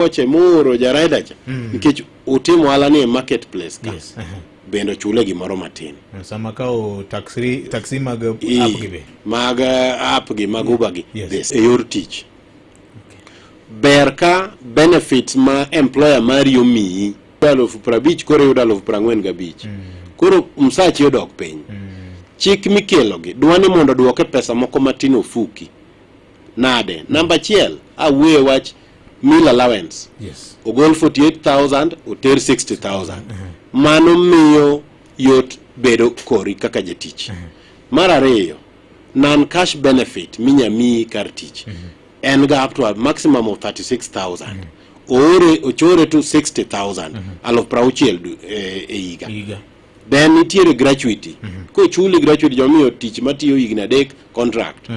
Oche mooro jaraida cha nikech utimo ohala ni e marketplace ka bende ochule gimoro matin. Sama kawo taxi, taxi mag app gi be. Mag app gi, mag Uber gi. Yes, e yor tich ber ka benefits ma employer mari omiyi 50,000, koro iyudo 45,000. Koro msachi odok piny. Chik mikelogi dwa ni mondo oduoke pesa moko matin ofuki nade. Namba achiel, awuoye wach meal allowance. Ogol 48,000 oter 60,000. Mano miyo yot bedo kori kaka jatich. Mar ariyo, non cash benefit minyamiyi kar tich en ga up to a maximum of 36,000. Oore ochore to 60,000, 60,000 e higa. Higa. Then nitiere gratuity. Kochuli gratuity, jomiyo tich matiyo higni 3 contract,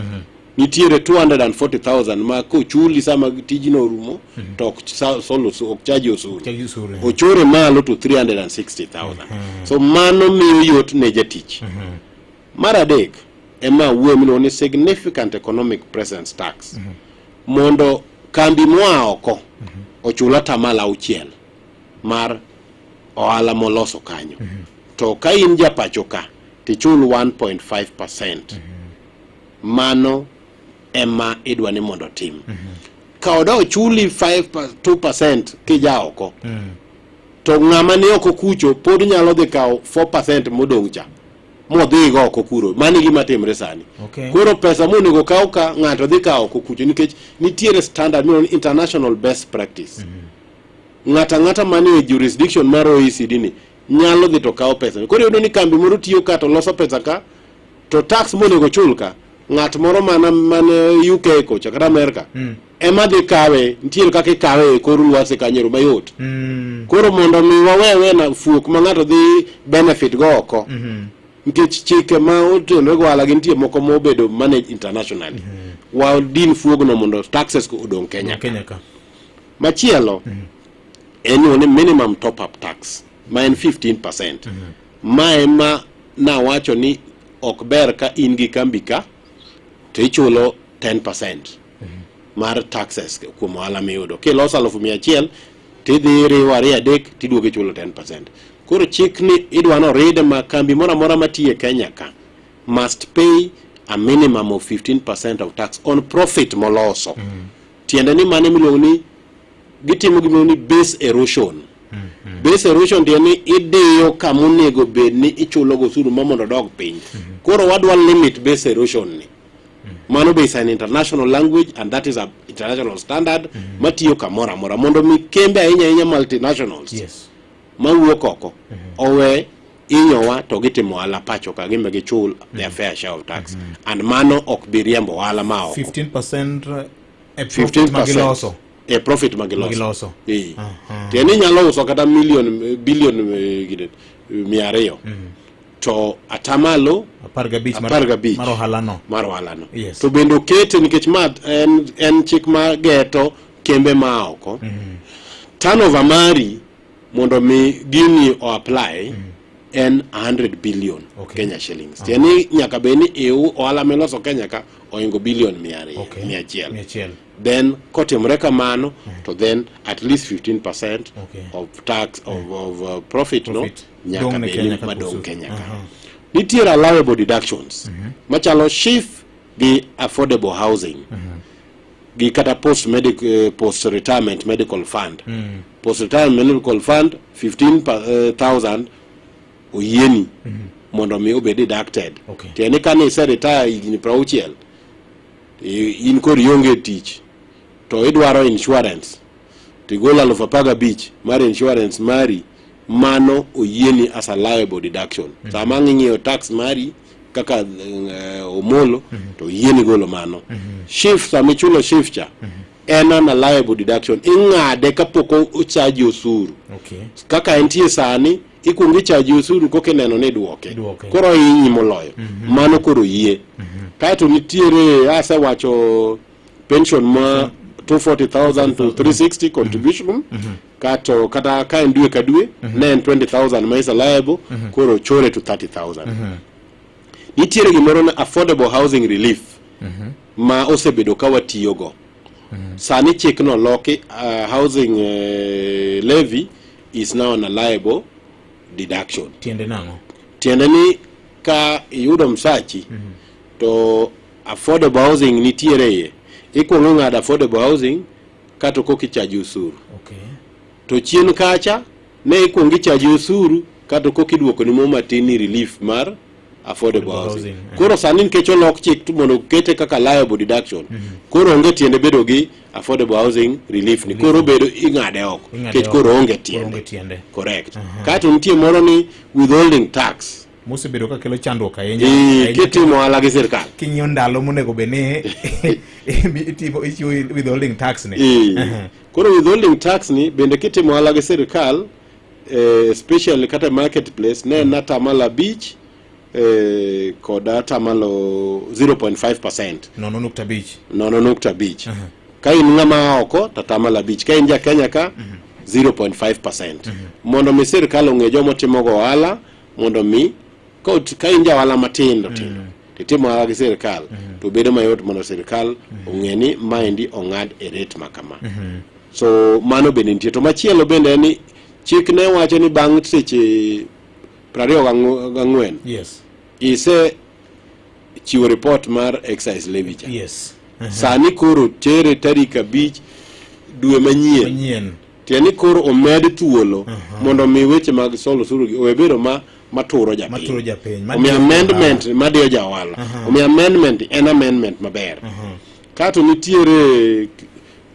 nitiere 240,000 ma kochuli sama tijno orumo to ok ok chaji osuru. Chaji osuru. Ochore malo to 360,000. So mano miyo yot ne jatich. Mar adek ema wuoyo miluongo ni significant economic presence tax, mondo kambi moa oko ochul 6% mar ohala moloso kanyo, to ka in japacho ka tichul 1.5%. Mano ema idwa ni mondo otim ka oda ochuli 5 2% kija oko, to ng'ama ni oko kucho pod nyalo dhi kawo 4% modong' cha modhigo oko kuro. Mano e gima timre sani. Koro pesa monego kaw ka ng'ato dhi kawo oko kucho nikech nitiere standard miluongo ni international best practice. Ng'ato ang'ata manie jurisdiction mar OECD ni nyalo dhi to kawo pesa. Koro iyudo ni kambi moro tiyo ka to loso pesa ka, to tax monego chul ka, ng'at moro mana man UK kocha kata America ema dhi kawe. Nitiere kaka ikawe e kor lwasi kanyo mayot. Koro mondo mi wawe wena fuok ma ng'ato dhi benefit go oko, nikech chike ma otenore go ohala gi nitie moko mobedo manage internationally, wadin fuogno mondo taxes go odong' Kenya ka. Kenya ka. Machielo en ni minimum top up tax ma en 15%, ma ema nawacho ni ok ber ka in gi kambi ka to ichulo 10% mar taxes kuom ohala miyudo. Kiloso 100,000, tidhi iriwo ariyo adek, tiduogo ichulo 10%. Koro chik ni idwa noride ma kambi moro amora matiyo e Kenya ka must pay a minimum of 15% of tax on profit moloso. Tiende ni mano miluongo ni gitimo gimiluongo ni base erosion. Base erosion tiende ni idiyo kama onego bed ni ichulo go osuru ma mondo odog piny. Koro wadwa limit base erosion ni. Mano be is an international language and that is a international standard matiyo kamoro amora mondo mi kembe, ahinya ahinya multinationals mawuok oko, owe inyowa to gitimo ohala pacho ka gimbe gichul their fair share of tax, and mano ok bi riembo ohala ma oko. 15% e profit 15% magiloso. E profit magiloso. Magiloso. Eh. Tiende ni inyalo uso kata million, billion gine, 200, to atamalo 15 15 mar ohala no. Mar ohala no. To bende okete nikech ma en chik ma geto kembe ma oko. Turnover mari mondo mi gini o apply en 100 billion Kenya shillings. Tiende ni nyaka bed ni iu ohala miloso Kenya ka oingo billion 200, 100. 100. Then kotimore kamano to then at least 15% of tax of profit, no Profit. nyaka Dong' ne bed Kenya ni ka madong' osuru. Kenya ka. Nitiere allowable deductions machalo SHIF gi affordable housing gi kata post retirement medical fund. Post retirement medical fund, 15,000 oyieni mondo mi obed deducted. Tiende ni kane ise retire higni 60, in koro ionge tich to idwaro insurance, to igolo 15,000 mar insurance mari, mano oyieni as allowable deduction. Sama ang' ing'iyo tax mari kaka Omolo, to oyieni golo mano. SHIF, sama ichulo SHIF cha en an allowable deduction, ing'ade kapok ochaji osuru. Kaka entie sani, ikuongo ichaji osuru koka ineno ni iduoke. Iduoke. Koro inyi moloyo mano koro yie. Kaeto nitiere asewacho pension ma 240,000 to 360 contribution kato kata ka en dwe ka dwe ne en 20,000 ma is allowable, koro chore to 30,000. Nitiere gimoro na affordable housing relief ma osebedo ka watiyogo. Sani chikno loki, housing levy is now an allowable deduction. Tiende nang'o? Tiende ni ka iyudo msachi to affordable housing nitiere iye, ikwongo ng'ado affordable housing kato koka ichaji osuru. To chien kacha ne ikwongo ichaji osuru kato koka iduokoni mo matin ni relief mar affordable housing. Koro sani nikech olok chik to mondo okete kaka liable deduction, koro onge tiende bedo gi affordable housing relief ni, koro bedo ing'ade oko. Ing'ade Nikech oko. koro onge Koro tiende. Onge tiende. Correct. Kato nitie moro ni withholding tax. Mosebedo ka kelo chandruok ahinya ahinya. Kitimo ohala gi sirkal. King'iyo ndalo monego bed ni itimo, ichiwo withholding tax ni. Koro withholding tax ni bende kitimo ohala gi sirkal, especially kata marketplace, ne en 5% kod atamalo 0.5%. 0.5. 0.5. Ka in ng'ama oko to 5%, ka in ja Kenya ka 0.5%, mondo mi sirkal ong'e joma timogo ohala, mondo mi ka in ja ohala matindo tindo titimo ohala gi sirkal to bedo mayot mondo sirkal ong'e ni maendi ong'ad e rate ma kama. So mano bende nitie. To machielo bende en ni chik ne wacho ni bang' seche 24 ise chiwo report mar excise levy cha. Sani koro tere tarik 5 dwe manyien. Manyien. Tiende ni koro omed thuolo mondo mi weche mag solo osuru gi owe bedo ma maturo japiny. Maturo japiny. Omiyo amendment madiyo ja ohala. Omiyo amendment en amendment maber. Kato nitiere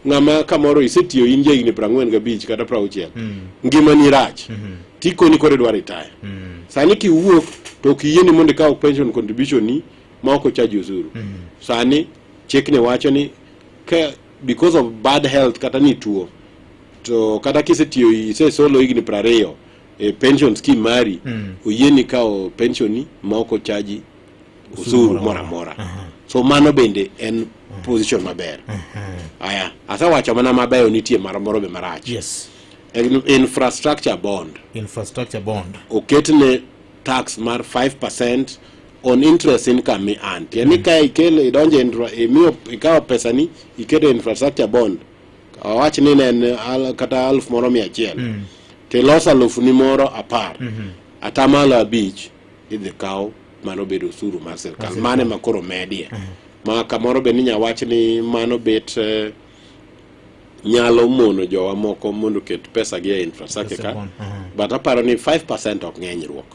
ng'ama kamoro isetiyo in jahigni 45 kata 60. Ngimani rach. Tikoni koro idwa retire. Sani kiwuok to ok yieni mondo ikaw pension contribution ni ma ok ochaji osuru. Sani chikni wacho ni ka because of bad health kata ni tuo, to kata kisetiyo isesolo higni 20 e pension scheme mari, oyieni kawo pension ni ma ok ochaji osuru moro amora. So mano bende en position maber. Aya, asewacho mana mabeyo, nitie moro moro be marach. Infrastructure bond. Infrastructure bond. Oketne tax mar 5% on interest income mi earn. Tiende ni ka ikelo idonjo imiyo ikawo pesa ni iketo e infrastructure bond, awach ni ne en kata 1,100, tiloso alufu ni moro 10, 5% idhi kaw, mano bedo osuru mar sirkal. Mano ema koro medie ma kamoro be ninya wach ni mano bet nyalo mono jowa moko mondo oket pesa gi e infrastructure ka. But aparo ni 5% ok ng'eny ruok,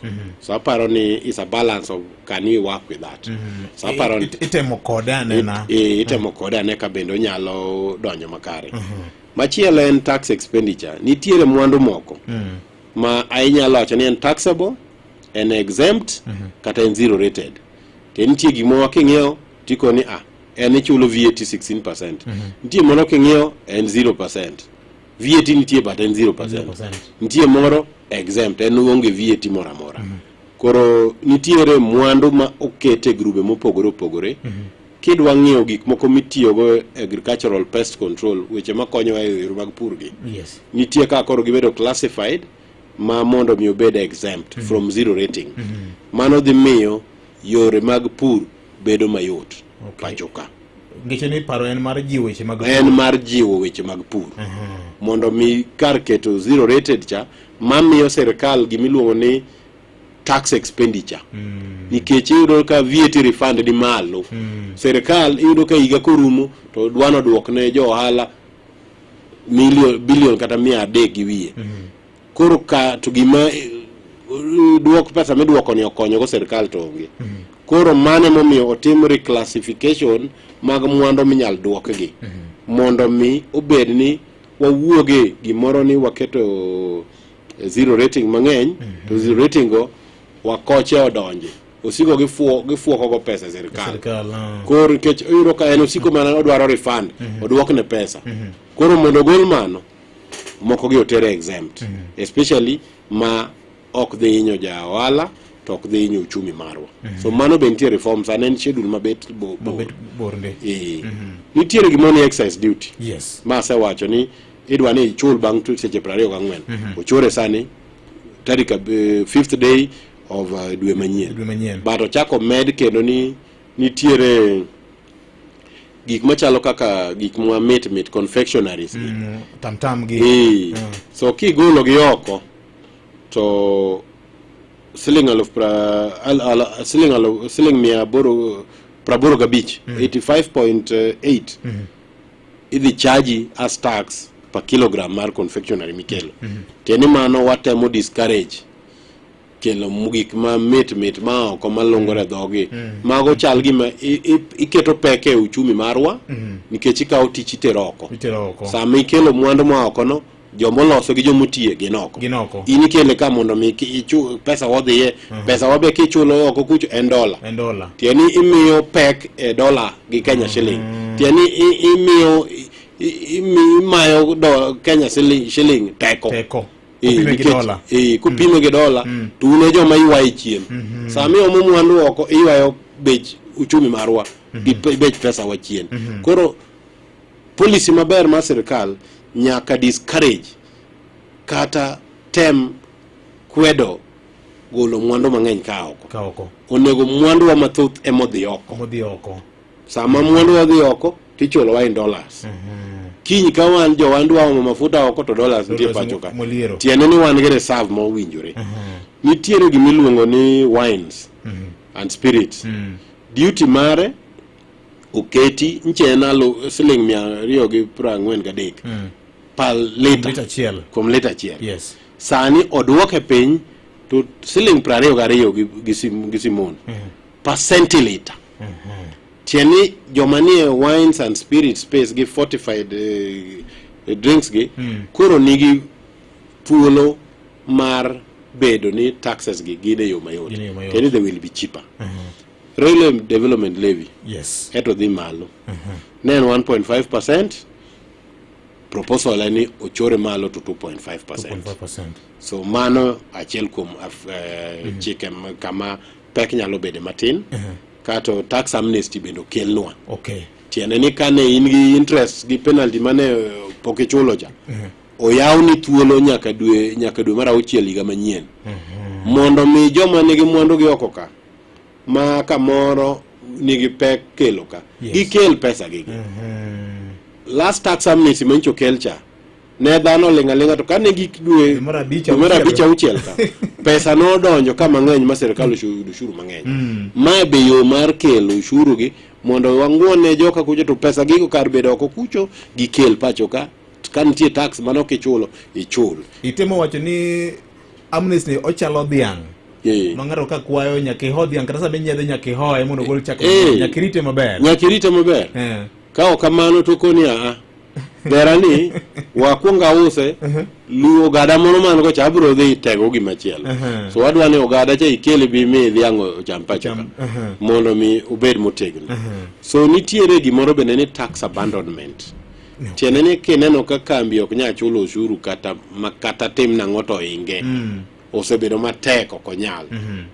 so aparo ni is a balance of can we work with that. So aparo ni Itemo kode anena. Itemo kode ane ka bende onyalo donjo makare. Machielo en tax expenditure. Nitiere mwandu moko ma inyalo wacho ni en taxable, en exempt, kata en zero rated. To nitie gimoro king'iyo tikoni a en ichulo VAT 16%. Nitie moro king'iyo en 0%. VAT nitie but en 0%. 0%. Nitie moro exempt, en onge VAT moro amora. Koro nitiere mwandu ma oket e grube mopogore opogore. Kidwa ng'iewo gik moko mitiyogo e agricultural pest control, weche makonyowa e yore mag pur gi, nitie kaka koro gibedo classified ma mondo mi obed exempt from zero rating. Mano dhi miyo yore mag pur bedo mayot pacho ka. Ngeche ni paro en mar jiwo weche mag En mar jiwo weche mag pur mondo mi kar keto zero rated cha mamiyo sirkal gimiluongo ni tax expenditure, nikech iyudo ka VAT refund ni malo. Sirkal iyudo ka higa korumo to dwano duok ne jo ohala milion bilion kata 300 gi wiye. Koro ka to gima duok pesa miduoko ni okonyo go sirkal to onge. Koro mano emomiyo otim reclassification mag mwandu minyal duokgi mondo mi obed ni wawuoge gimoro ni waketo zero rating mang'eny, to zero rating go wakoche odonje osiko gifuoko go pesa e sirkal. Sirkal. Koro nikech iyudo ka en osiko mana odwaro refund, oduokne pesa. Koro mondo ogol mano moko gi otere exempt, especially ma ok dhi hinyo ja ohala to ok dhi hinyo uchumi marwa. So mano be nitie reforms an en schedule mabet bor. Mabet bor ndi. Nitiere gimoro ni excise duty ma asewacho ni idwa ni ichul bang' seche 24, ochore sani tarik fifth day of dwe manyien. Dwe manyien. But ochako med kendo ni nitiere Gik machalo kaka gik ma mit mit, confectionaries gi. Tamtam gi. So kigolo gi oko to siling aluf pra, al, al, siling aluf, siling 885, 85.8 idhi charge as tax per kilogram mar confectionery mikelo. Tiende ni mano watemo discourage kelo gik ma mit mit ma oko malungore e dhogi. Mago chal gima iketo pek e uchumi marwa nikech ikawo tich itero oko. Itero oko. Sama ikelo mwandu ma oko no, jomoloso gi jomotiye gin oko. Gin oko. In ikele ka mondo mi pesa wadhiye, pesa wabe kichulo oko kucho en dola. En dola. Tiende ni imiyo pek e dola gi Kenya shilling. Tiende ni imiyo imayo Kenya shilling teko. Teko. Kopime gi dola. Kopime gi dola, to un e joma ywaye chien. Sama iomo mwandu oko, iywayo bech uchumi marwa gi bech pesa wa chien. Koro policy maber mar sirkal nyaka discourage kata tem kwedo golo mwandu mang'eny ka oko. Ka oko. Onego mwanduwa mathoth emodhi oko. Modhi oko. Sama mwanduwa dhi oko tichulowa in dollars. Kiny ka wan jowandwa omo mafuta oko to dollars nitie pacho ka. Moliero. Tiende ni wan gi reserve ma owinjore. Nitiere gima iluongo ni wines and spirits. Duty mare oketi nche en siling 243 per lita. Lita achiel. Kuom lita achiel. Yes. Sani oduoke piny to siling 22 gi simon per centiliter. Tiende ni joma nie wines and spirit space gi fortified drinks gi koro nigi thuolo mar bedo ni taxes gi gin e yo mayot. Gin e yo mayot. Tiende they will be cheaper. Railway development levy eto dhi malo. Ne en 1.5%, proposal en ni ochore malo to 2.5%. 2.5%. So mano achiel kuom chike kama pek nyalo bede matin. Kato tax amnesty bende okelnwa. Tiende ni kane in gi interest gi penalty mane pok ichulo cha, oyawni thuolo nyaka dwe mar auchiel higa manyien. Mondo mi joma nigi mwandu gi oko ka, ma kamoro nigi pek kelo ka, gikel pesa gi. Last tax amnesty manyicho okel cha, ne dhano oling' aling'a to kane gik dwe mar abich dwe mar auchiel. abich auchiel ka, pesa nodonjo ka mang'eny ma sirkal oyudo ushuru mang'eny. Mae be yo mar kelo ushuru gi mondo wang'uon ne joka kucho to pesa gigo kar bedo oko kucho gikel pacho ka. Ka nitie tax mane ok ichulo, ichul. Itemo wacho ni amnesty ni ochalo dhiang'. Ma ng'ato ka kwayo nyaka iho dhiang' kata sama inyiedhe nyaka ihoye mondo ogol chak nyaka irite maber. Nyaka irite maber. Ka ok kamano to koni a bera ni wakwong ause luwo ogada moro man go cha abiro dhi tego gimachielo. So wadwa ni ogada cha ikele bi mi dhiang' ocham pacho ka mondo mi obed motegno. So nitiere gimoro bende ni tax abandonment. Tiende ni kineno ka kambi ok nyal chulo ushuru kata ma kata tim nang'o to inge. Osebedo matek ok onyal.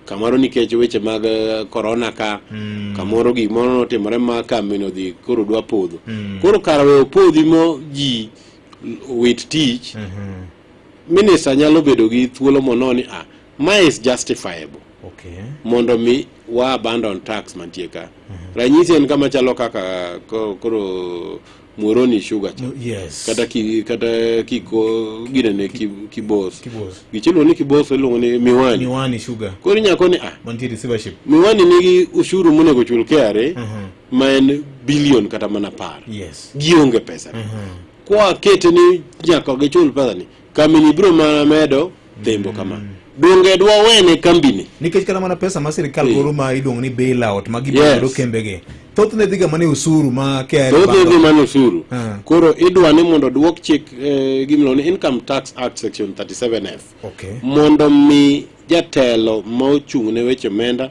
Kamoro nikech weche mag corona ka, kamoro gimoro notimore ma kambi no dhi koro dwa podho. Koro kar weyo podhi mo ji wit tich, minister nyalo bedo gi thuolo mono ni ma is justifiable. Mondo mi wa abandon tax mantie ka. Ranyisi en kama chalo kaka koro Muhoroni Sugar cha. Kata kiko ginene Kibos. Kibos. Gichiluongo ni Kibos, iluongo ni Miwani. Miwani Sugar. Koro inyako ni Mantie receivership. Miwani nigi ushuru monego chul KRA ma en bilion kata mana 10. Gionge pesa. Kwa kete ni nyaka gichul pesa ni, kambini biro mana medo thembo kama. Donge dwa wene kambini? Nikech kata mana pesa ma sirkal golo ma iluongo ni bail out ma gibedo kembegi. Thothne dhiga mana e osuru ma KRA Thothne bando. dhi mana osuru. Koro idwa ni mondo duok chik gimiluongo ni Income Tax Act Section 37F. Mondo mi jatelo ma ochung' ne weche omenda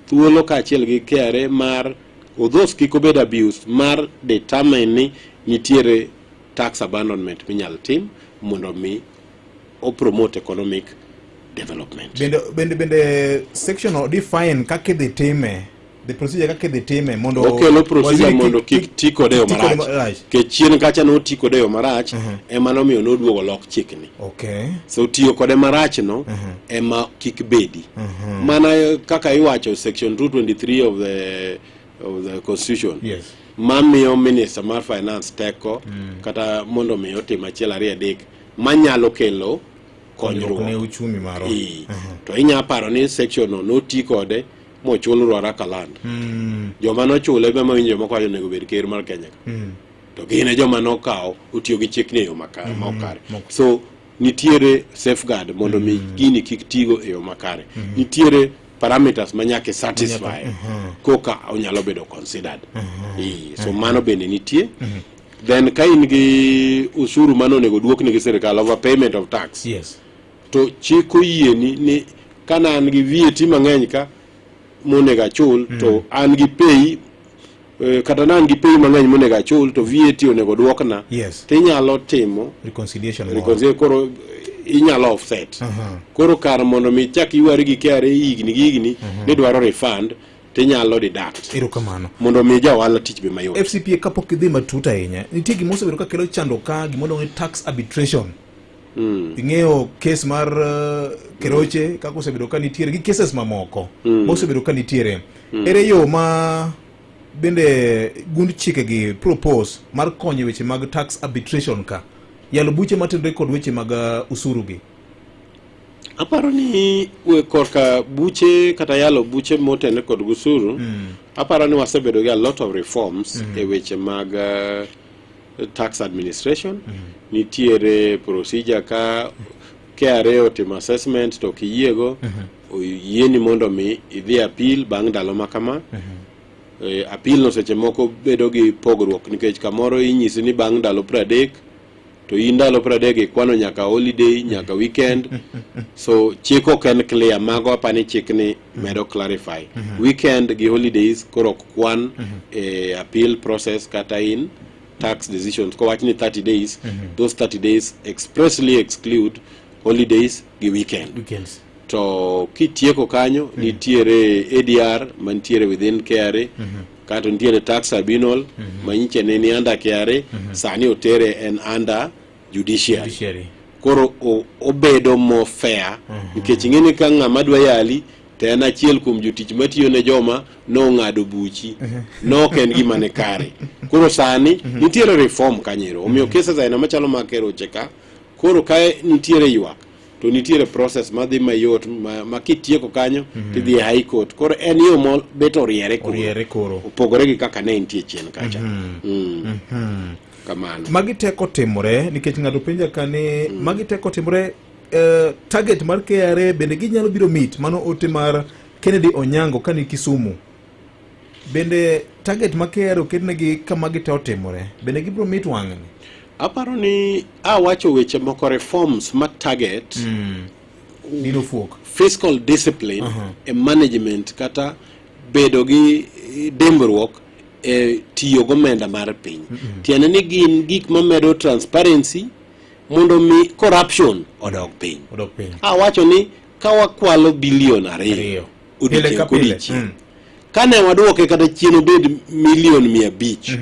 thuolo kaachiel gi KRA mar odhos kik obed abuse mar determine ni nitiere tax abandonment minyal tim mondo mi o promote economic development. Bende section o define kaka idhi time, the procedure kaka idhi time mondo okelo procedure waziri mondo kik ti kode e yo ti kode marach. marach. Nikech chien kacha noti kode e yo marach, ema nomiyo noduogo lok chikni. So tiyo kode marach no ema kik bedi. Mana kaka iwacho section 223 of the constitution. Mamiyo minister mar finance teko kata mondo mi otim achiel ariyo adek manyalo kelo Konyruok ne konyruok. uchumi marwa. To inya paro ni section no noti kode mochul Ruaraka land. Joma nochule be mawinjo jomoko wacho onego bed ker mar Kenya ka. To gin e joma nokawo otiyo gi chikni e yo makare ma ok kare. So nitiere safeguard mondo mi gini kik tigo e yo makare. Nitiere parameters ma nyaka satisfy koka onyalo bedo considered. So mano bende nitie. Then ka in gi usuru mano onego duokni gi sirikal, overpayment of tax, to chik oyieni ni kana an gi VAT mang'eny ka monego achul, to an gi pay kata na an gi pay mang'eny monego achul to VAT onego duokna, tinyalo timo reconciliation moro. Reconcile, koro inyalo offset. Koro kar mondo mi chak ywari gi KRA higni gi higni ni dwaro refund, tinyalo deduct Erokamano. mondo mi ja ohala tich be mayot. FCPA, kapok idhi matut ahinya, nitie gima osebedo ka kelo chandruok ka, gima iluongo ni tax arbitration. Ing'eyo case mar Keroche kaka osebedo ka nitiere gi cases mamoko mosebedo ka nitiere. Ere yo ma bende gund chike gi propose mar konyo weche mag tax arbitration ka yalo buche matenore kod weche mag usuru gi? Aparo ni korka buche kata yalo buche motenore kod usuru, aparo ni wasebedo gi a lot of reforms e weche mag tax administration. Nitiere procedure ka KRA otimo assessment to ok iyiego, oyieni mondo mi idhi appeal bang' ndalo ma kama. Appeal no seche moko bedo gi pogruok nikech kamoro inyisi ni bang' ndalo 30, to in ndalo 30 ikwano nyaka holiday, nyaka weekend, so chik ok en clear. Mago apani chik ni medo clarify weekend gi holidays koro ok kwan e appeal process kata in tax decisions. Kowach ni 30 days, those 30 days expressly exclude holidays gi weekend. Weekends. To kitieko kanyo, nitiere ADR mantiere within KRA, kato nitiere tax tribunal manyiche ne ni under KRA, sani otere en under judiciary. Judiciary. Koro obedo more fair nikech ing'e ni ka ng'ama dwa yali to en achiel kuom jotich matiyo ne joma nong'ado buchi, nok en gima ne kare. Koro sani nitiere reform kanyero omiyo cases aina machalo mag Keroche ka koro ka nitiere ywak to nitiere process madhi mayot ma kitieko kanyo tidhi e high court. Koro en yo mo bet oriere koro. Oriere koro. Opogore gi kaka ne entie chien kacha. Kamano. Magi te kotimore, nikech ng'ato penja ka ni magi te kotimore, target mar KRA bende ginyalo biro meet? Mano ote mar Kennedy Onyango ka ni Kisumu. Bende target ma KRA oketnegi ka magi te otimore, bende gibiro meet wang'ni? Aparo ni awacho weche moko, reforms ma target Dino fuok. fiscal discipline e management kata bedo gi dimbruok e tiyo gomenda mar piny. Tiende ni gin gik mamedo transparency mondo mi corruption odog piny. Odok piny. Awacho ni ka wakwalo bilion 2 2. Pile odiochieng' ka pile. kodiochieng', kane waduoke kata chien obed milion 500,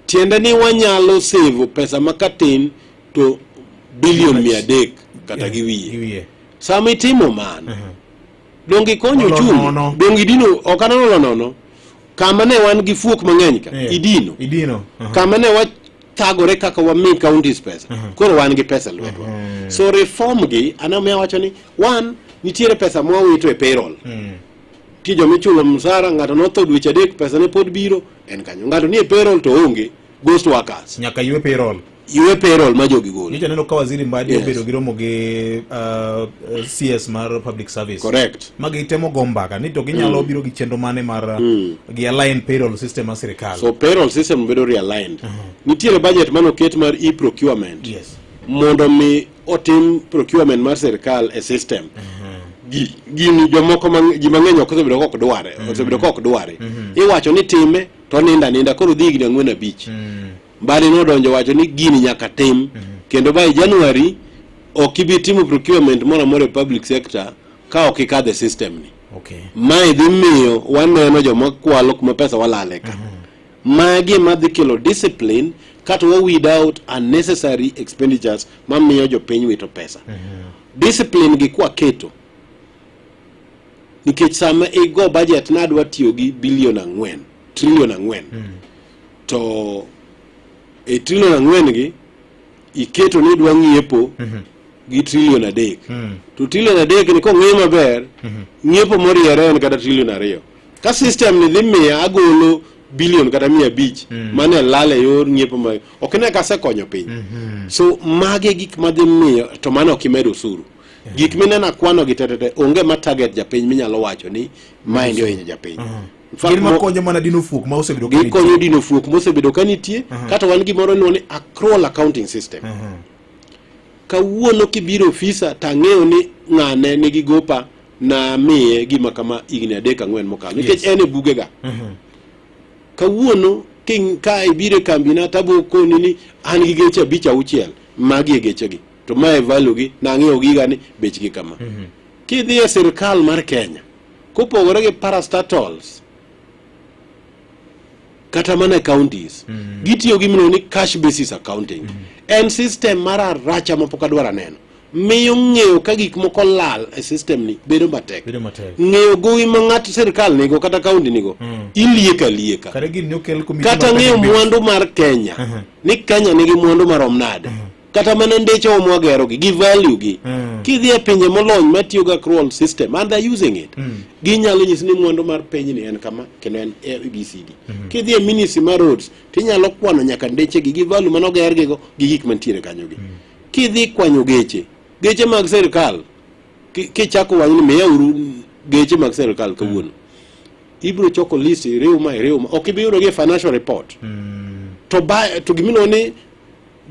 tiende ni wanyalo save pesa ma katin to bilion 300 kata gi wiye. Gi wiye. Sama itimo mano, donge ikonyo Olo uchumi? nono. Donge idino? Ok aneno nono kama ne wan gi fuok mang'eny ka. Idino Idino. Kama ne wathagore kaka wami counties pesa, koro wan gi pesa e lwetwa. So reform gi anamiyo awacho ni one, nitiere pesa mwawito e payroll. Nitie joma ichulo msara, ng'ato notho dweche 3, pesa ne pod biro en kanyo, ng'ato ni e payroll to onge, ghost workers. Nyaka ywe payroll. Ywe payroll ma jogi golo. Nyocha neno ka Waziri Mbadi obedo gi romo gi CS mar public service. Ma gitemo go mbaka ni to ginyalo biro gi chenro mane mar gi align payroll system mar sirikal. So payroll system bedo realigned. Nitiere budget manoket mar e-procurement mondo mi otim procurement mar sirikal e system. Gini jomoko ji mang'eny ok osebedo ka ok dware, osebedo ka ok dware. Iwacho ni time to ninda ninda koro dhi higni 4 5. Mbadi nodonjo wacho ni gini nyaka tim kendo by January ok ibi timo procurement moro amora e public sector ka ok ikadhe system ni. Mae dhi miyo waneno joma kwalo kuma pesa walale ka. Magi ema dhi kelo discipline kata wa weed out unnecessary expenditures mamiyo jopiny wito pesa. Discipline gi kwaketo, nikech sama igo budget nadwa tiyo gi bilion 4, trilion 4. To e trilion 4 gi iketo ni idwa ng'iepo gi trilion 3. To trilion 3 ni kong'i maber, ng'iepo moriere en kata trilion 2. Ka system ni dhi miya agolo bilion kata 500 mane lal e yor ng'iepo ma ok ine ka asekonyo piny. So mage gik madhi miyo to mano ok imedo osuru. Gik mineno akwano gi tetete onge ma target japiny minyalo wacho ni maendi ohinyo japiny. In fact, Gin makonyo mana dino fuok ma osebedo ka nitie. Gikonyo dino fuok mosebedo ka nitie. Kata wan gimoro iluongo ni accrual accounting system. Kawuono kibiro ofisa tang'eyo ni ng'ane nigi gopa namiye gima kama higni 3 4 mokalo nikech en e bugega. Kawuono ka ibiro e kambina tabo koni ni an gi geche 5 6, magi e gechegi to mae value gi nang'iewo giga ni bechgi kama. Kidhi e sirkal mar Kenya kopogore gi parastatals kata mana e counties, gitiyo gi miluongo ni cash basis accounting. En system mar aracha mapok adwaro neno, miyo ng'eyo ka gik moko lal e system ni bedo matek. Bedo matek. Ng'eyo gowi ma ng'at sirkal nigo kata county nigo ilieka lieka. Kare gini okel committee Kata mar ng'eyo pending bills. mwandu mar Kenya ni Kenya nigi mwandu marom nade, kata mana ndeche wa mwagero gi gi value gi. Kidhi e pinje molony matiyo gi accrual system and they're using it, ginyalo nyisi ni mwandu mar pinyni en kama kendo en ABCD. Kidhi e ministry mar roads tinyalo kwano nyaka ndeche gi gi value manoger gigo gi gik mantiere kanyo gi. Kidhi kwanyo geche, geche mag sirkal, kichako wang' ni miyauru geche mag sirkal kawuono, ibiro choko list, iriw ma iriw ma ok ibi yudo gi e financial report. To ba, to gimiluongo ni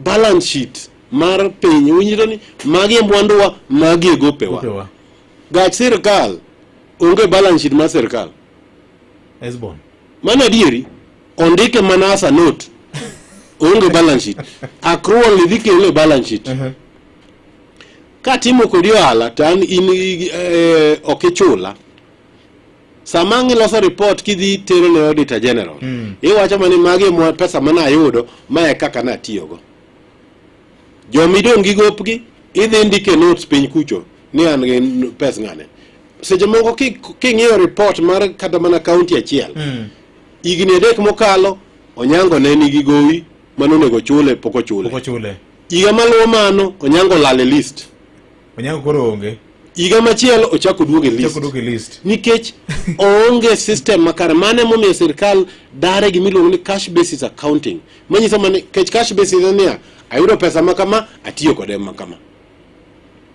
balance sheet mar piny winjito ni magi e mwanduwa, magi e gopewa. Gopewa. Gach sirkal onge balance sheet mar sirkal. Esbon. Mano adieri, ondike mana as a note, onge balance sheet. Accrual ni dhi kelo e balance sheet. Katimo kodi ohala to an in ok ichula. Sama ang' iloso report kidhi tero ne auditor general, iwacho mana ni magi e pesa mane ayudo, ma e kaka natiyogo. Joma idong' gi gopgi idhi ndike notes piny kucho ni an gi pes ng'ane. Seche moko king'iyo report mar kata mana county achiel, higni 3 mokalo Onyango ne nigi gowi manonego chule pok ochule. Pok ochule. Higa maluwo mano Onyango olal e list. Onyango koro onge. Higa machielo ochako duogo e list. Chako duogo e list. Nikech oonge system makare. Mano emomiyo sirkal dare gimiluongo ni cash basis accounting, manyiso mana kech cash basis en niya, ayudo pesa ma kama, atiyo kode ma kama.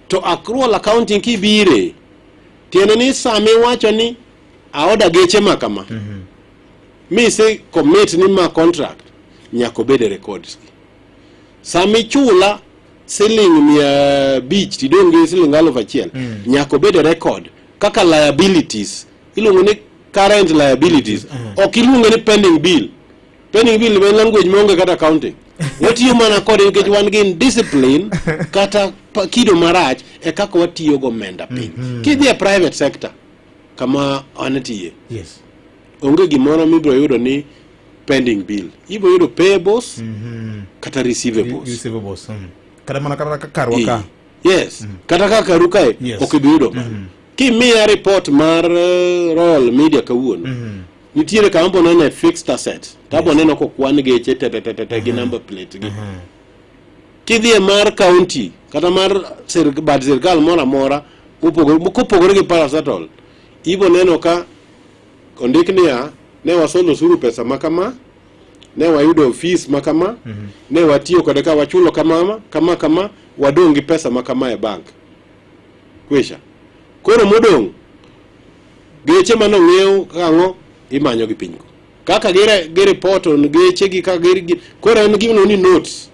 To accrual accounting kibire, tiende ni sama iwacho ni aoda geche ma kama, mi ise commit ni ma contract, nyaka obed e records gi. Sama ichula siling 500 tidong' gi siling 1000, nyaka obed e record kaka liabilities, iluongo ni current liabilities, ok iluonge ni pending bill. Pending bill en language maonge kata accounting, watiyo mana kode nikech wan gi indiscipline kata kido marach e kaka watiyo go omenda piny. Kidhi e private sector kama antiye, onge gimoro mibiro yudo ni pending bill, ibiro yudo payables kata receivables. Receivables. Kata mana kata karwa ka. Yes, kata kaka karu kae. Ok ibi yudo mano. Kimiya report mar Royal Media kawuono, nitiere kama bo neno e fixed asset tabo neno kokwan geche te te te te te gi number plate gi. Kidhi e mar county kata mar bad sirkal moro amora mopogore kopogore gi parastatal, ibo neno ka ondik niya ne wasolo osuru pesa ma kama, ne wayudo fees ma kama, ne watiyo kode ka wachulo kama kama kama, wadong' gi pesa ma kama e bank kwisha. Koro modong' geche manong'iew kang'o imanyo gi piny ko kaka gi report on geche gi kaka gi koro en gima ni notes.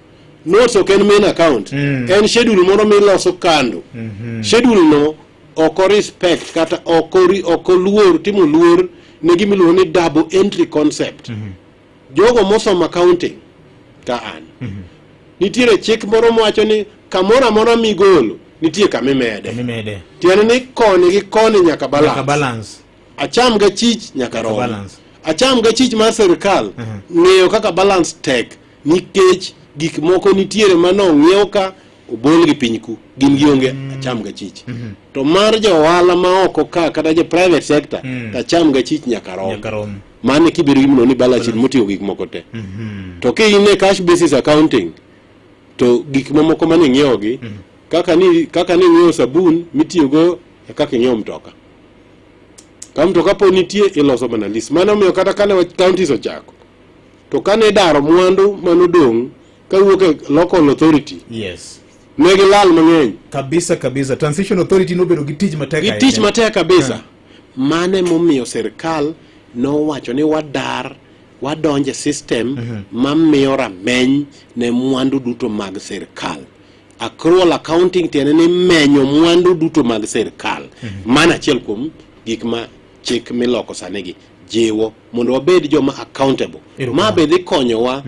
Notes ok en main account, en schedule moro miloso kando. Schedule no ok o respect kata ok oluor timo luor ne gima iluongo ni double entry concept. Jogo mosomo accounting ka an, nitiere chik moro mawacho ni kamoro amora migolo nitie kama imede. Mimede. Tiende ni koni gi koni nyaka balance. Nyaka balance. Acham gachich nyaka rom. Balance. Acham gachich mar sirkal ng'eyo kaka balance tek nikech gik moko nitiere manong'iew ka. Obolgi piny ku, gin gionge acham gachich. To mar jo ohala ma oko ka kata jo private sector, to acham gachich nyaka rom. Nyaka rom. Mano kibedo gi miluongo ni balance sheet moting'o gik moko te. To ka in e cash basis accounting, to gik mamoko mane ing'iewogi, kaka ni ing'iewo sabun mitiyogo e kaka ing'iewo mtoka. Ka mtoka po nitie, iloso mana list. Mano omiyo kata kane counties ochako, to kane idaro mwandu manodong' kawuok e local authority, ne gilal mang'eny. Kabisa kabisa. Transition authority nobedo gi tich matek gi ahinya. Tich matek kabisa. Mane momiyo sirkal nowacho ni wadar wadonje system mamiyo rameny ne mwandu duto mag sirkal. Accrual accounting tiende ni menyo mwandu duto mag sirkal. Mano achiel kuom gik ma chik miloko sani gi jiwo mondo wabed joma accountable. Erokamano. Ma be dhi konyowa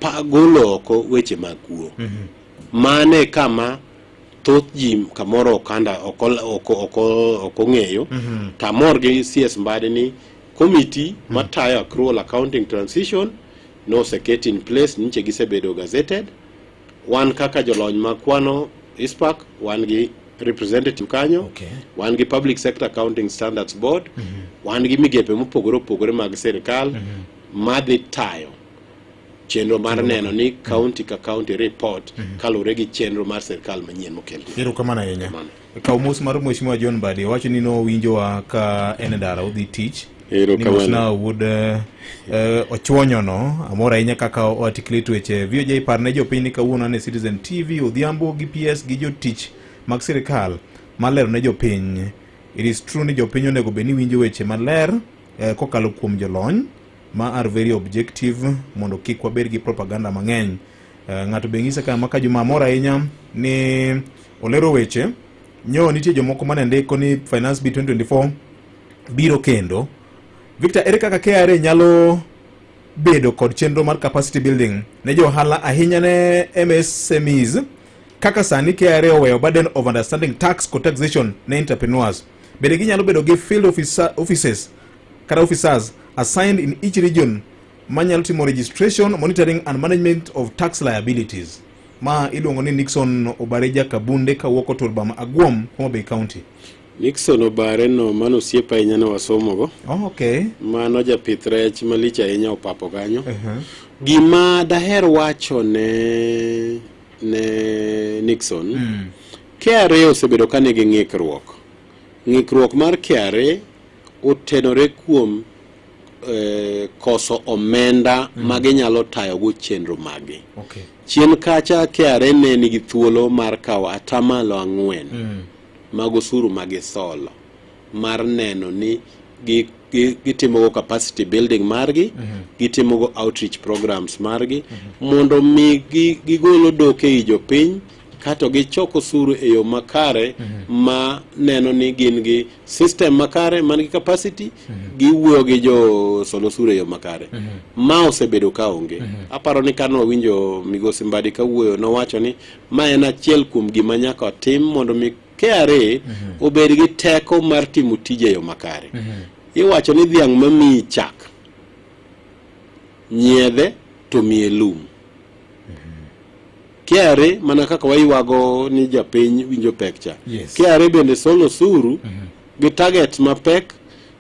pa golo oko weche mag kuo. Mane kama thoth ji kamoro okanda ok ong'eyo. To amor gi CS Mbadi ni committee matayo accrual accounting transition noseket in place nyiche gisebedo gazetted. Wan kaka jolony mag kwano ICPAK wan gi representative kanyo. Wan gi Public Sector Accounting Standards Board, wan gi migepe mopogore opogore mag sirikal madhi tayo chenro mar neno ni county ka county report kaluwore gi chenro mar sirikal manyien mokel. Erokamano ahinya. Kamano. Kaw mos mar Mheshimiwa John Mbadi owacho ni nowinjowa ka en e ndara odhi tich. Erokamano. Ni mosna wuod Ochuonyo no, amor ahinya kaka o articulate weche. VOJ par ne jopiny ni kawuono an e Citizen TV odhiambo gi PS gi jotich mag sirikal malero ne jopiny. It is true ni jopiny onego bed ni winjo weche maler kokalo kuom jolony ma are very objective mondo kik wabed gi propaganda mang'eny. Ng'ato be ng'isa kama ka Juma amor ahinya ni olero weche. Nyo nitie jomoko mane ndiko ni Finance Bill 2024 biro kendo. Victor, ere kaka KRA nyalo bedo kod chenro mar capacity building ne jo ohala ahinya ne MSMEs kaka sani KRA oweyo burden of understanding tax kod taxation ne entrepreneurs? Bende ginyalo bedo gi field offices kata officers assigned in each region manyalo timo registration, monitoring and management of tax liabilities? Ma iluongo ni Nixon Obareja Kabunde kawuok Oturbam Agwom, Homa Bay County. Nixon Obare no mano osiepa ahinya ne wasomogo. Oh, okay. Mano japith rech malich ahinya opapo kanyo. Gima daher wacho ne Nixon, KRA osebedo ka nigi ng'ikruok. Ng'ikruok mar KRA otenore kuom koso omenda ma ginyalo tayogo chenro maggi. Chien kacha KRA ne nigi thuolo mar kawo 4% mag osuru ma gisolo mar neno ni gitimogo capacity building margi, gitimogo outreach programs margi mondo mi gigol odok ei jopiny kato gichok osuru e yo makare ma neno ni gin gi system makare man gi capacity giwuoyo gi josol osuru e yo makare. Ma osebedo ka onge. Aparo ni kane wawinjo migosi Mbadi kawuoyo, nowacho ni ma en achiel kuom gima nyaka tim mondo mi KRA obed gi teko mar timo tije e yo makare. Iwacho ni dhiang' mamiyi chak nyiedhe to miye lum. KRA mana kaka waywago ni japiny winjo pek cha, KRA bende solo osuru gi targets mapek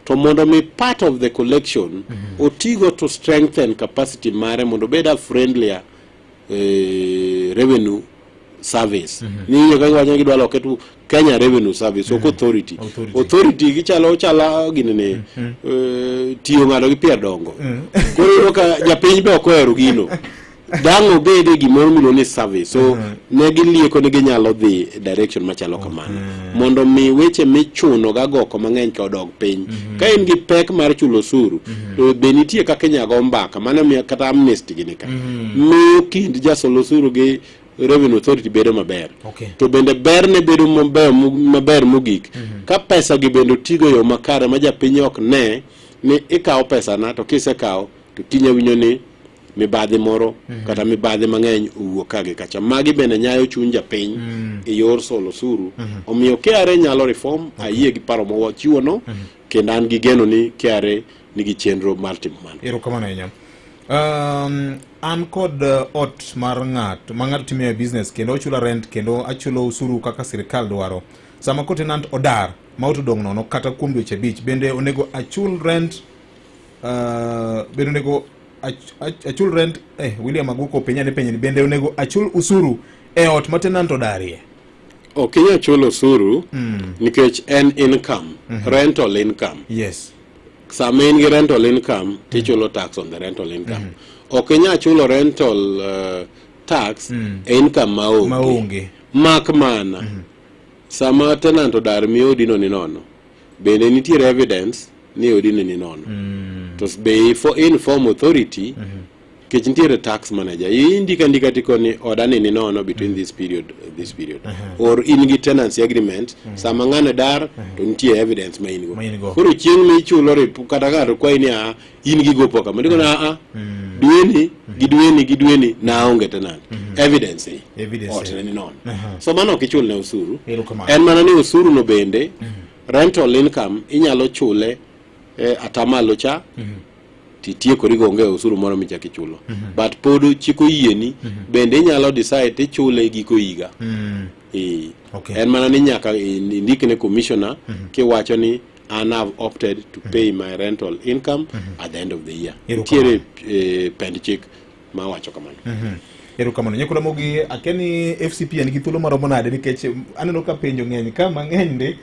to mondo mi part of the collection otigo to strengthen capacity mare mondo obed a friendlier revenue service. Ni kaka wacho ni gidwa loke to Kenya Revenue Service, ok authority. Authority. Authority gichalo chala ginene tiyo ng'ato gi pier dongo. Koro iyudo ka japiny be ok ohero gino. Dang' obed e gimoro miluongo ni service. So ne gilieko ni ginyalo dhi e direction machalo kamano mondo mi weche michuno ga goko mang'eny ka odog piny. Ka in gi pek mar chulo osuru, to be nitie kaka inya go mbaka. Mano miyo kata amnesty gini ka miyo kind jasol osuru gi Revenue Authority bedo maber. To bende berne bedo maber mogik ka pesa gi bende otigo e yo makare ma japiny ok ne ni ikawo pesana to kisekawo to kiny awinjo ni mibadhi moro kata mibadhi mang'eny owuok ka gi kacha. Magi bende nyayo chuny japiny e yor solo osuru. Omiyo KRA nyalo reform. Ayie gi paro mawachiwo no kendo an gi geno ni KRA nigi chenro mar timo mano. Erokamano ahinya. An kod ot mar ng'at ma ng'ato timoe business kendo ochula rent kendo achulo osuru kaka sirikal dwaro. Sama ko tenant odar ma ot odong' nono kata kuom dweche abich, bende onego achul rent bende onego achul rent William Aguko penja ni penjo ni bende onego achul usuru e ot ma tenant odarie? Ok inyal chulo osuru nikech en income, rental income. Yes. Sama in gi rental income tichulo tax on the rental income. Ok inyal chulo rental tax e income maonge. Maonge. Mak mana sama tenant odar mi odi no ni nono, bende nitiere evidence ni odi ni ni nono. To be inform authority nikech nitiere tax manager indika ndika tiko ni oda ni ni nono between this period this period or in gi tenancy agreement sama ng'ano dar to nitie evidence ma in go. Ma in go. Koro chieng' michulo rip kata ng'ato kwayi ni a in gi gopo kama ndiko na a dweni gi dweni gi dweni naonge tenant evidence e Evidence ot e. ne ni nono. So mano ok ichul ne osuru. Erokamano. En mana ni osuru no bende rental income inyalo chule atamalo cha titiekori go onge osuru moro michako ichulo. But pod chik oyieni bende inyalo decide tichule giko higa. Okay. En mana ni nyaka indikne commissioner kiwacho ni an have opted to pay my rental income at the end of the year. Erokamano. Nitiere pend chik ma wacho kamano. Erokamano. Nyakula Mogi, akia ni FCP en gi thuolo maromo nade nikech aneno ka penjo ng'eny ka mang'eny ndi.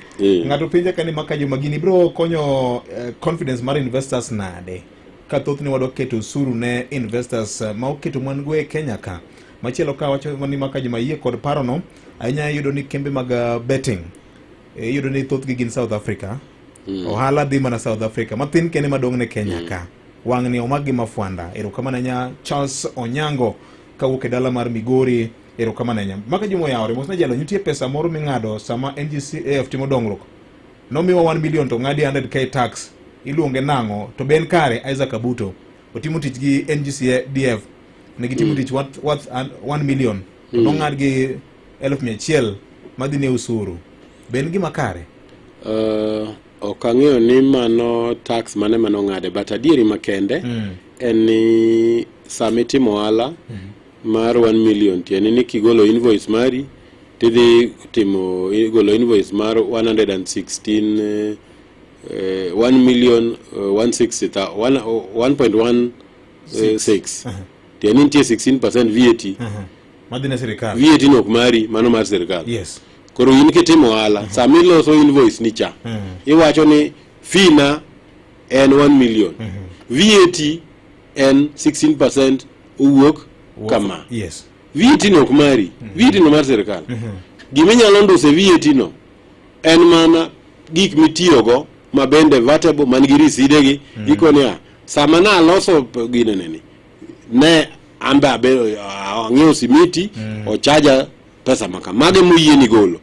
Ng'ato penja ka ni maka joma gini biro konyo confidence mar investors nade? Ka thothne wadwa keto osuru ne investors ma oketo mwandu go e Kenya ka. Machielo ka wacho ni maka joma yie kod parono, ahinya iyudo ni kembe mag betting, iyudo ni thothgi gin South Africa. Ohala dhi mana South Africa. Mathin kende madong' ne Kenya ka. Wang'ni omak gi mafwanda. Erokamano ahinya Charles Onyango kawuok e dala mar Migori. Erokamano ahinya. Maka juma oyawore, mos na jalo nitie pesa moro ming'ado sama NGCAF timo dongruok. Nomiwa 1 million to ng'adi 100k tax. Iluonge nang'o? To be en kare Isaac Abuto. Otimo tich gi NGCDF. Ne gitimo tich worth 1 million. To nong'ad gi 1,100 madhi ne osuru. Be en gima kare? Ok ang'eyo ni mano tax mane manong'ade, but adieri makende en ni sama itimo ohala mar 1 million tiende ni kigolo invoice mari tidhi timo igolo invoice mar 116 1 million 160 1.16 tiende ni nitie 16% VAT. Madhi ne sirikal. VAT no ok mari, mano mar sirikal. Yes. Koro in kitimo ohala, sama iloso invoice ni cha, iwacho ni fee na en 1 million. VAT en 16% owuok kama. Yes. VAT no ok mari, VAT no mar sirikal. Gima inyalo nduso e VAT no en mana gik mitiyogo ma bende vatable man gi riside gi ikoni a sama naloso ginene ni ne ambe abedo ang'iewo simiti ochaja pesa maka mage moyieni golo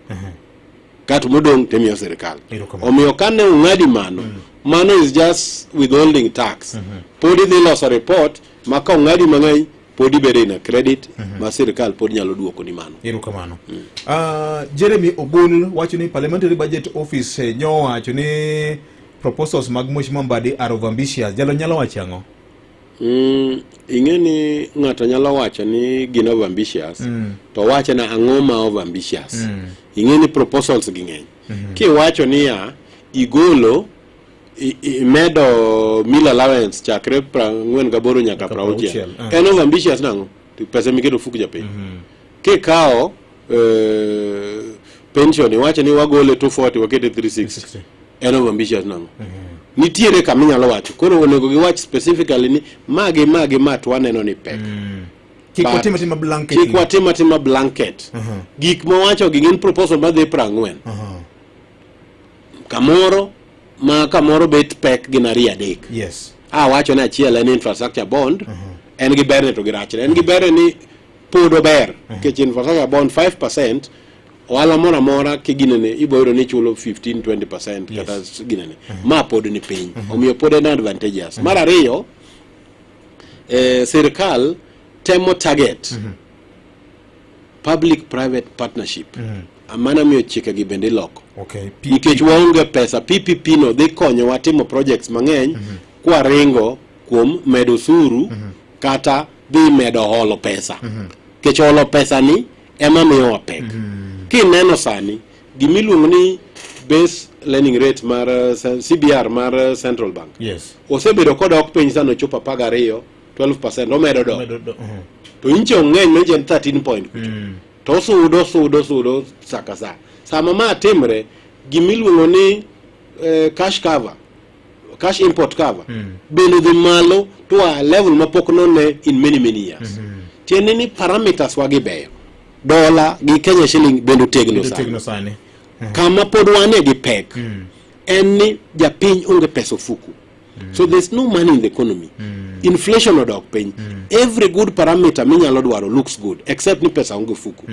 kato modong' timiyo sirikal. Erokamano. Omiyo kane ong'adi mano, mano is just withholding tax. Pod idhi loso report ma ka ong'adi mang'eny pod ibedo in a credit ma sirikal pod nyalo duoko ni mano. Erokamano. Jeremy Ogul wacho ni Parliamentary Budget Office nyowacho ni proposals mag Mheshimiwa Mbadi are over ambitious. Jalo nyalo wacho ang'o? Ing'e ni ng'ato nyalo wacho ni gin over ambitious to wacho na ang'o ma over ambitious. Ing'e ni proposals gi ng'eny. Kiwacho niya igolo imedo meal allowance chakre 48 nyaka 60. En over ambitious nang'o? Pesa miketo fuk japiny. Kikawo pension iwacho ni wagole 240 wakete 360. En over ambitious nang'o? Nitiere kama inyalo wacho. Koro onego giwach specifically ni magi magi ma to waneno ni pek. Kik watim atima blanket. Kik watim atima blanket. Gik mowacho gi gin proposal madhi 40. Kamoro ma kamoro bet pek gin ariyo adek. Yes. Awacho ni achiel en infrastructure bond. En gi berne to gi rachne. En gi berne ni pod ober. Nikech infrastructure bond 5% ohala moro amora kiginene ibo yudo ni ichulo 15-20% kata ginene. Ma pod ni piny. Omiyo pod en advantageous. Mar ariyo, sirkal temo target public private partnership. Mano miyo chike gi bende iloko. Okay. Nikech waonge pesa, PPP no dhi konyowa timo projects mang'eny kwaringo kuom medo osuru kata dhi medo holo pesa nikech holo pesa ni ema miyowa pek kineno sani gimiluongo ni base lending rate mar CBR mar Central Bank osebedo kodok piny sani ochopo 12 12% omedo dok to inche ong'eny ma inche en 13 point kucho to osudo osudo osudo sa ka sa sama ma timre gimiluongo ni cash cover cash import cover bende dhi malo to a level mapok none in many many years tiende ni parameters wagi beyo dola gi Kenya shilling bende otegno sani Otegno sani. kama pod wane gi pek en ni japiny onge pesa ofuku so there's no money in the economy inflation odok piny every good parameter minyalo dwaro looks good except ni pesa onge ofuku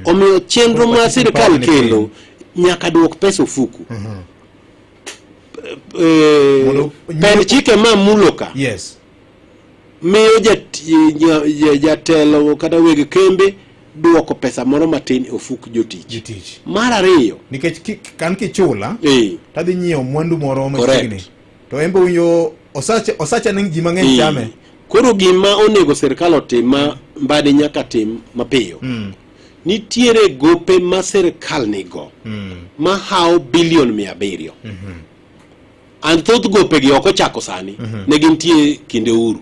omiyo chenro ma Purchasing sirikal power ni kelo nyaka duok pesa ofuku Eh, Mondo- pend chike ma mulo ka miyo jatelo kata weg kembe duoko pesa moro matin e ofuk jotich Jotich. mar ariyo Nikech kan kichula tadhi nyiewo mwandu moro Correct. machiegni. To en be owinjo osacha osacha ni ji mang'eny chame. Koro gima onego sirkal otim ma Mbadi nyaka tim mapiyo nitiere gope ma sirkal nigo ma hawo bilion 700 and thoth gopegi ok ochako sani ne gintie kinde Uhuru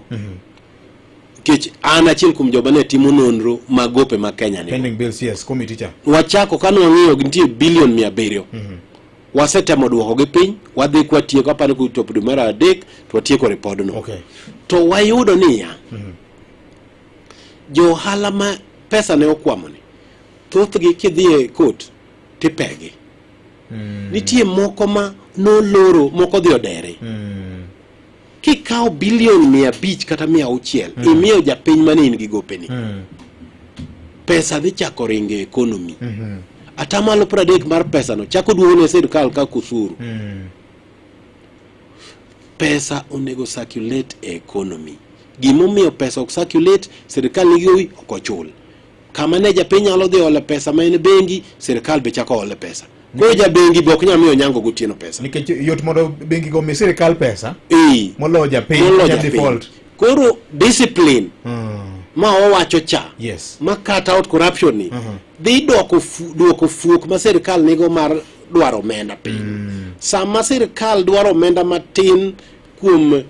nikech an achiel kuom joma ne timo nonro mag gope ma Kenya nigo Pending bills, yes, committee cha. wachako ka nwang'iyo nitie bilion 700 wasetemo duokogi piny wadhi kwatieko apani kochopo dwe mar adek to watieko ripodno to wayudo niya jo ohala ma pesa ne okwamo ni thothgi kidhi e court tipegi nitie moko ma noloro moko dhi odere kikawo bilion 500 kata 600 imiyo japiny mane in gi gopeni pesa dhi chako ringo e economy atamalo 30 mar pesano chako duogo ne sirkal kaka osuru pesa onego circulate e economy gimomiyo pesa ok circulate sirkal nigi gowi ok ochul kama ne japiny nyalo dhi ole pesa ma en bengi sirkal be chako ole pesa koro jabengi be ok nyal miyo Onyango Gotieno pesa Nikech yot mondo bengi go mi sirkal pesa moloyo japiny moloyo nyal japiny. default. Koro discipline ma owacho cha ma cut out corruption ni dhi duoko fuok ma sirkal nigo mar dwaro omenda piny sama sirkal dwaro omenda matin kuom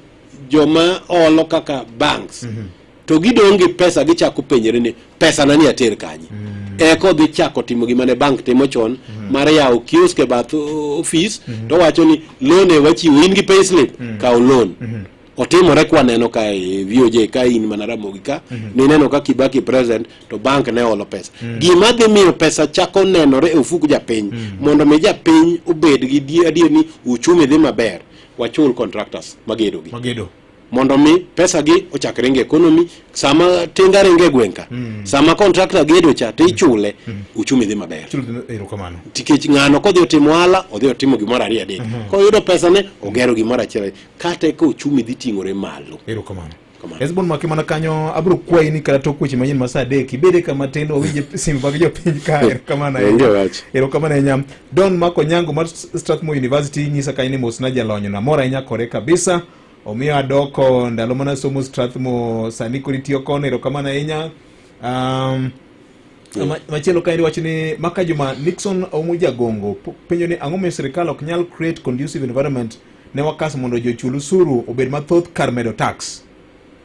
joma olo kaka banks to gidong' gi pesa gichako penjore ni pesa na ni ater kanye eko dhi chako timo gima ne bank timo chon mar yawo kiosk e bath ofis to wacho ni loan e wachiwo in gi payslip kaw loan otimore kwaneno ka e VOJ ka in mana Ramogi ka nineno ka Kibaki president to bank ne olo pesa gima dhi miyo pesa chako nenore e ofuk japiny mondo mi japiny obed gi adier ni uchumi dhi maber wachul contractors magedo gi magedo mondo mi pesa gi ochak ringo e economy sama tinga ringo e gweng' ka sama contractor gedo cha to ichule uchumi dhi maber erokamano nikech ng'ano kodhi otimo ohala odhi otimo gimoro ariyo adek koyudo pesa ne ogero gimoro achiel kata eka uchumi dhi ting'ore malo erokamano Hesbon maki mana kanyo abiro kwayi ni kata tok weche manyien ma saa adek ibede kama tin wawinje simu mag jopiny ka erokamano ahinya erokamano ahinya Don Mark Onyango mar Strathmore University nyisa kanyo ni mosna jalony no amor ahinya kode kabisa omiyo adoko ndalo mana somo Strathmore sani koro itiyo kono erokamano ahinya machielo kaendi wacho ni maka Juma Nixon Oumo Jagongo penjo ni ang'o miyo sirikal ok nyal create conducive environment ne workers mondo jochul usuru obed mathoth kar medo tax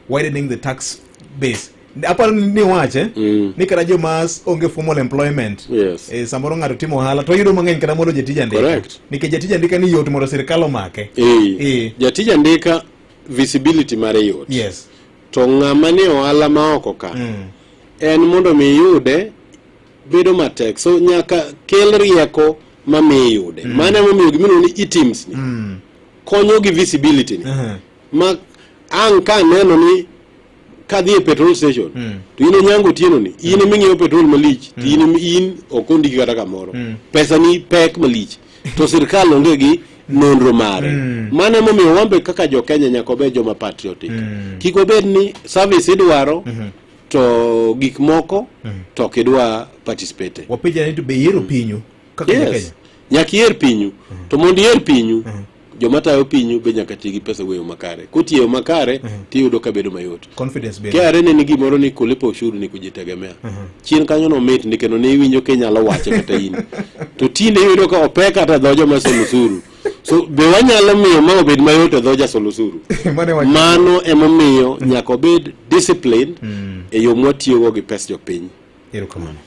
widening the tax base aparo ni wache ni kata joma onge formal employment samoro ng'ato timo ohala to yudo mang'eny kata molo jatij andika nikech jatij andika ni yot mondo sirikal omake jatij andika visibility mare yot to ng'ama ni ohala ma oko ka en mondo mi iyude bedo matek so nyaka kel rieko ma mi iyude mano emomiyo gimiluongo ni eTIMS ni konyo gi visibility ni ma ang' ka neno ni kadhi e petrol station to in Onyango Otieno ni in ema ing'iewo petrol malich to in in ok ondiki kata kamoro pesa ni pek malich to sirkal onge gi nonro mare mano emomiyo wan be kaka jo Kenya nyaka wabed joma patriotic kik wabed ni service idwaro to gik moko to ok idwa participate wapenja ni to be iyiero pinyu kaka yes. Nyaka iyier pinyu to mondo iyier pinyu Joma tayo pinyu be nyaka ti gi pesa e yo makare. Kotiyo makare tiyudo ka bedo mayot. Confidence bende. KRA ne nigi gimoro ni kulipa ushuru ni kujitegemea. Chien kanyo nomit ni kendo ne iwinjo ka inyalo wache kata in. To tinde iyudo ka opek kata dho joma solo osuru. So be wanyalo miyo ma obed mayot e dho jasol osuru? Mano e wach. Mano emomiyo nyaka obed disciplined e yo mwatiyogo gi pes jopiny. Erokamano.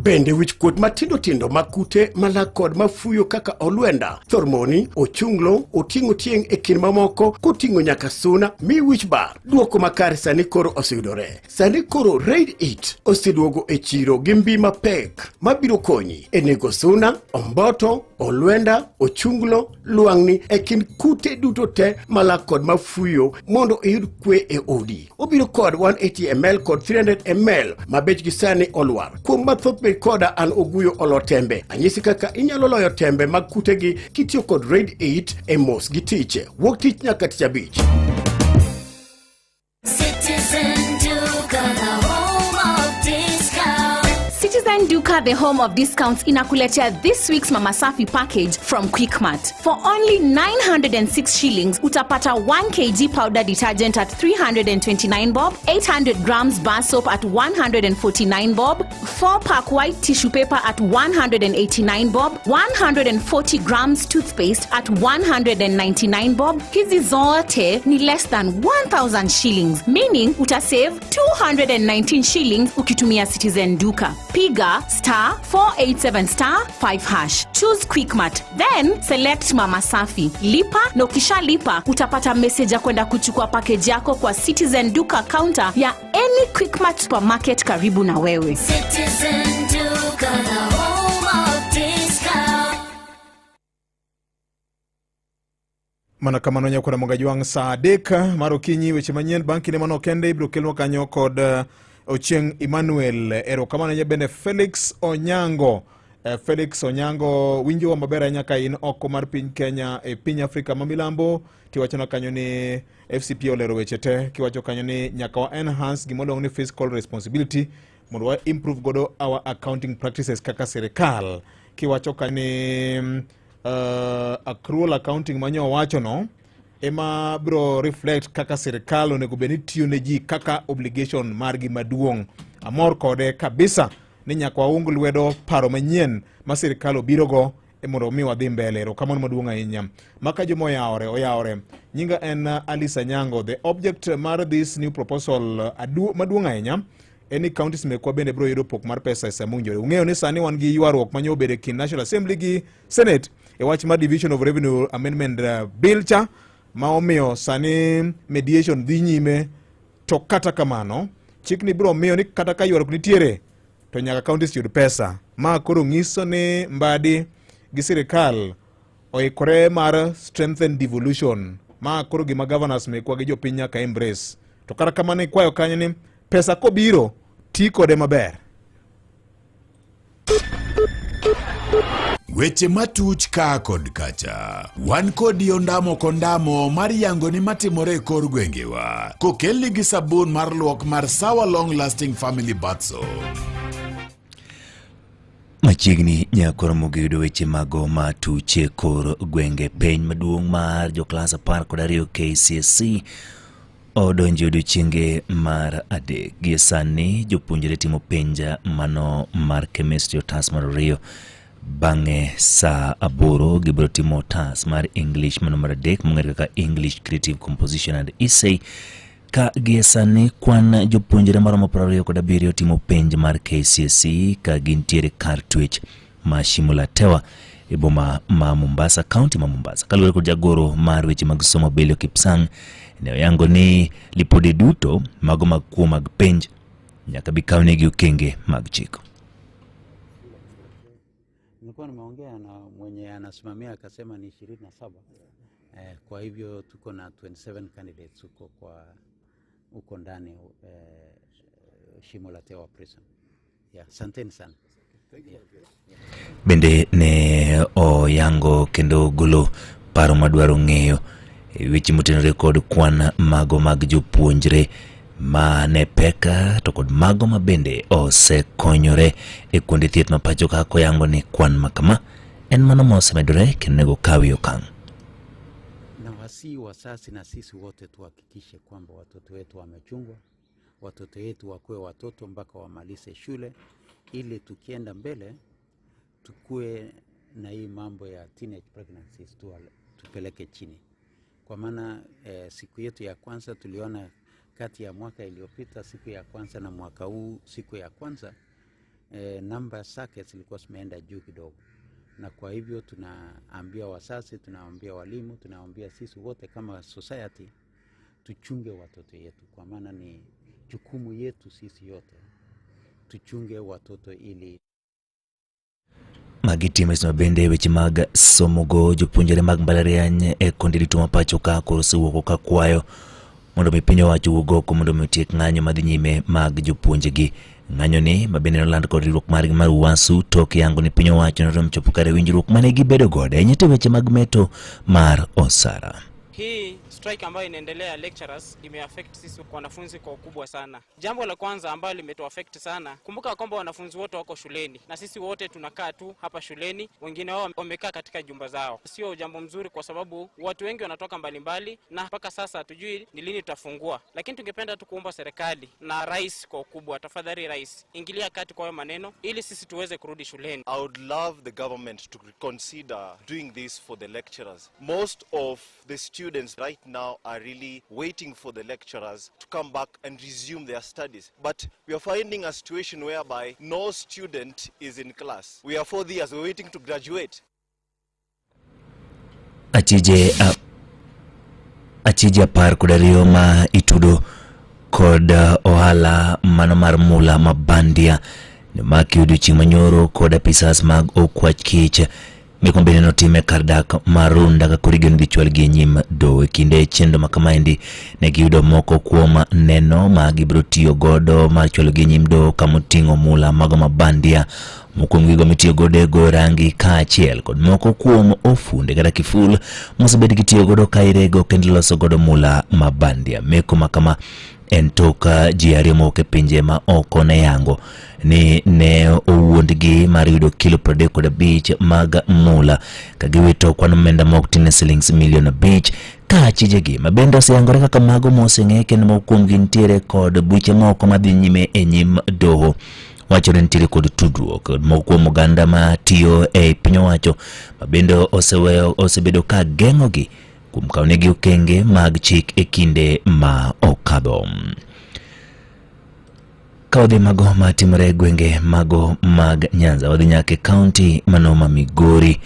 Bende wichkuot matindo tindo mag kute malak kod mafuyo kaka olwenda, thormoni, ochunglo, oting'o tieng' e kind mamoko koting'o nyaka suna mi wich bar. Duoko makare sani koro oseyudore. Sani koro Raid It oseduogo e chiro gi mbi mapek mabiro konyi e nego suna, omboto, olwenda, ochunglo, lwang'ni e kind kute duto te malak kod mafuyo mondo iyud kwe e odi. Obiro kod 180 ml kod 300 ml ma bechgi sani olwar. Kuom mathoth bed koda an Oguyo Olo Tembe. Anyisi kaka inyalo loyo tembe mag kutegi kitiyo kod Raid 8 e mos gi tich. Wuok tich nyaka tich abich. Citizen Duka, the home of discount. Citizen Duka, the home of discounts, inakuletea this week's Mama Safi package from Quickmart. For only 906 shillings, utapata 1 kg powder detergent at 329 bob, 800 grams bar soap at 149 bob, 4 pack white tissue paper at 189 bob, 140 grams toothpaste at 199 bob. Hizi zote ni less than 1000 shillings, meaning utasave 219 shillings ukitumia Citizen Duka. Piga star 487 star 5 hash. Choose Quickmart, then select Mama Safi. Lipa na ukishalipa utapata message ya kwenda kuchukua package yako kwa Citizen Duka counter ya any Quickmart supermarket karibu na wewe. Citizen Duka, the home of discount. Mana kamano nyakwara Mogajwang' saa 3 mar okinyi weche manyien bang' kinde manok kende ibiro kelnwa kanyo kod Ochieng' Emmanuel. Erokamano ahinya bende Felix Onyango. Felix Onyango winjowa maber ahinya ka in oko mar piny Kenya e piny Afrika ma milambo tiwachona kanyo ni FCP olero weche te kiwacho kanyo ni nyaka wa enhance gima iluongo ni fiscal responsibility mondo wa improve godo our accounting practices kaka sirikal kiwacho kanyo ni accrual accounting manyo wachono ema biro reflect kaka sirikal onego bed ni tiyo ne ji kaka obligation margi maduong'. Amor kode kabisa ni nyaka waung lwedo paro manyien ma sirikal obirogo e mondo omi wadhi mbele. Erokamano maduong' ahinya. Maka joma oyawore oyawore. Nyinga en Alice Anyango. The object mar this new proposal maduong' ahinya en ni counties mekwa bende biro yudo pok mar pesa e sama owinjore. Ung'eyo ni sani wan gi ywaruok manyo obedo e kind National Assembly gi Senate e wach mar Division of Revenue Amendment Bill cha ma omiyo sani mediation dhi nyime to kata kamano chikni biro miyo ni kata ka ywaruok nitiere to nyaka counties yud pesa. Ma koro nyiso ni Mbadi gi sirikal oikore mar strengthen devolution. Ma koro gima governors mekwa gi jopiny nyaka embrace. To kata kamano ikwayo kanyo ni pesa kobiro ti kode maber. Weche matuch ka kod kacha. Wan kodi ondamo kondamo mar yango ni matimore e kor gwengewa. Kokelni gi sabun mar luok mar Sawa Long Lasting Family Bath Soap. Machiegni nyakoro mogeyudo weche mago matuch e kor gwenge. Penj maduong' mar joklas 12 KCSE odonjo e odiechienge mar adek. Gie sani jopuonjre timo penj mano mar chemistry otas mar 2. Bang'e saa 8 gibiro timo otas mar English mano mar 3 mong'ere kaka English Creative Composition and Essay. Ka gie sani kwan jopuonjre maromo 27 timo penj mar KCSE ka gintiere kar twech ma Shimo la Tewa e boma ma Mombasa, kaunti ma Mombasa. Kaluwore kod jagoro mar weche mag somo Belio Kipsang, ne oyango ni lipode duto mago mag kuo mag penj nyaka bi kawnegi okenge mag chik. Nilikuwa nimeongea na mwenye anasimamia akasema ni 27. Kwa hivyo tuko na 27 candidates huko kwa huko ndani Shimo la Tewa prison. Yeah, asanteni sana. Bende ne oyango kendo golo paro madwaro ng'eyo e weche motenore kod kwan mago mag jopuonjre ma ne pek to kod mago ma bende osekonyore e kuonde thieth ma pacho ka koyango ni kwan ma kama en mano ma osemedore kendo onego kawie okang'. Tunawasihi wazazi na sisi wote tuhakikishe kwamba watoto wetu wamechungwa, watoto wetu wakuwe watoto mpaka wamalize shule, ili tukienda mbele tukue na hii mambo ya teenage pregnancies tupeleke chini, kwa maana siku yetu ya kwanza tuliona kati ya mwaka iliyopita siku ya kwanza na mwaka huu siku ya kwanza namba zake zilikuwa zimeenda juu kidogo, na kwa hivyo tunaambia wazazi, tunaambia walimu, tunaambia sisi wote kama society tuchunge watoto yetu, kwa maana ni jukumu yetu sisi yote tuchunge watoto ili Magi timo ma bende weche mag somogo jopuonjre mag mbalariany e kuonde duto ma pacho ka koro osewuok ka kwayo mondo mi piny owacho owuog oko mondo mi otiek ng'anyo madhi nyime mag jopuonjegi. Ng'anyo ni ma bende noland kod riwruok margi mar UASU tok yango ni piny owacho notem chopo kare winjruok mane gibedo godo ahinya to weche mag meto mar osara. Hii strike ambayo inaendelea lecturers imeaffect sisi wanafunzi kwa ukubwa sana. Jambo la kwanza ambalo limetuaffect sana, kumbuka kwamba wanafunzi wote wako shuleni na sisi wote tunakaa tu hapa shuleni, wengine wao wamekaa katika jumba zao. Sio jambo mzuri, kwa sababu watu wengi wanatoka mbalimbali na mpaka sasa hatujui ni lini tutafungua, lakini tungependa tu kuomba serikali na rais kwa ukubwa, tafadhali rais, ingilia kati kwa hayo maneno ili sisi tuweze kurudi shuleni. I would love the government to consider doing this for the lecturers. Most of the students right now are really waiting for the lecturers to come back and resume their studies. But we are finding a situation whereby no student is in class. We are 4 years, we're waiting to graduate. Achije 12 ma itudo kod ohala mano mar mula ma bandia nomaki odiochieng' manyoro kod apisas mag okwach kich meko bende notime kar dak mar Runda ka koro igeno dhi chwalgi e nyim doho. E kinde chenro ma kamaendi ne giyudo moko kuom neno ma gibiro tiyo godo mar chwalogi e nyim doho kamoting'o mula mago ma bandia mokwongo gigo mitiyo godo e goyo rangi kaachiel kod moko kuom ofunde kata kiful mosebed kitiyo godo ka irego kendo loso godo mula ma bandia. Meko ma kama en tok ji ariyo mowuok e pinje ma oko ne yango ni ne owuondgi mar yudo kilo 35 mag mula ka giwito kwan omenda ma ok tin ne silings milion 5 ka achijegi ma bende oseyangore kaka mago moseng'e kendo moko kuomgi nitiere kod buche moko madhi nyime e nyim doho. Wachore nitiere kod tudruok moko kuom oganda ma tiyo e piny owacho ma bende oseweyo osebedo ka geng'ogi kuom kawo negi okenge mag chik e kinde ma okadho. Ka wadhi mago matimore e gwenge mago mag Nyanza, wadhi nyaka e kaunti mano ma Migori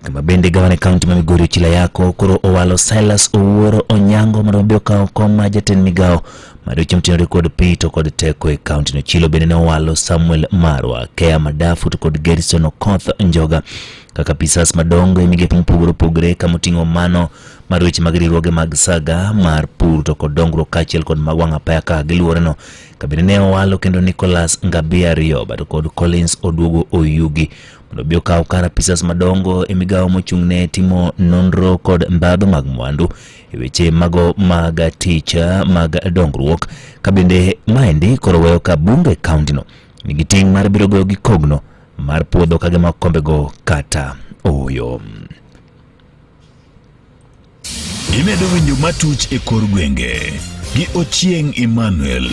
kama bende gavana e kaunti ma Migori Ochila Yako koro owalo Silas Owuor Onyango mondo obi okaw kom mar jatend migawo mar weche motenore kod pi to kod teko e kaunti no. Chilo bende ne owalo Samuel Marwa, Kea Madafu to kod Gerson Okoth Njoga kaka apisas madongo e migepe mopogore opogore kamoting'o mano mar weche mag riwruoge mag saga mar pur to kod dongruok kaachiel kod mag wang' apaya kaka giluwore no. Kabende ne owalo kendo Nicholas Ngabia Rioba to kod Collins Oduogo Oyugi mondo obi okaw kar apisas madongo e migawo mochung' ne timo nonro kod ndhadhu mag mwandu e weche mago mag tich mag dongruok ka bende maendi koro weyo ka bunge e kaunti no nigi ting' mar biro goyo gi kogno mar puodho ka gimako kombego kata ooyo. Imedo winjo matuch e kor gwenge gi Ochieng Emmanuel.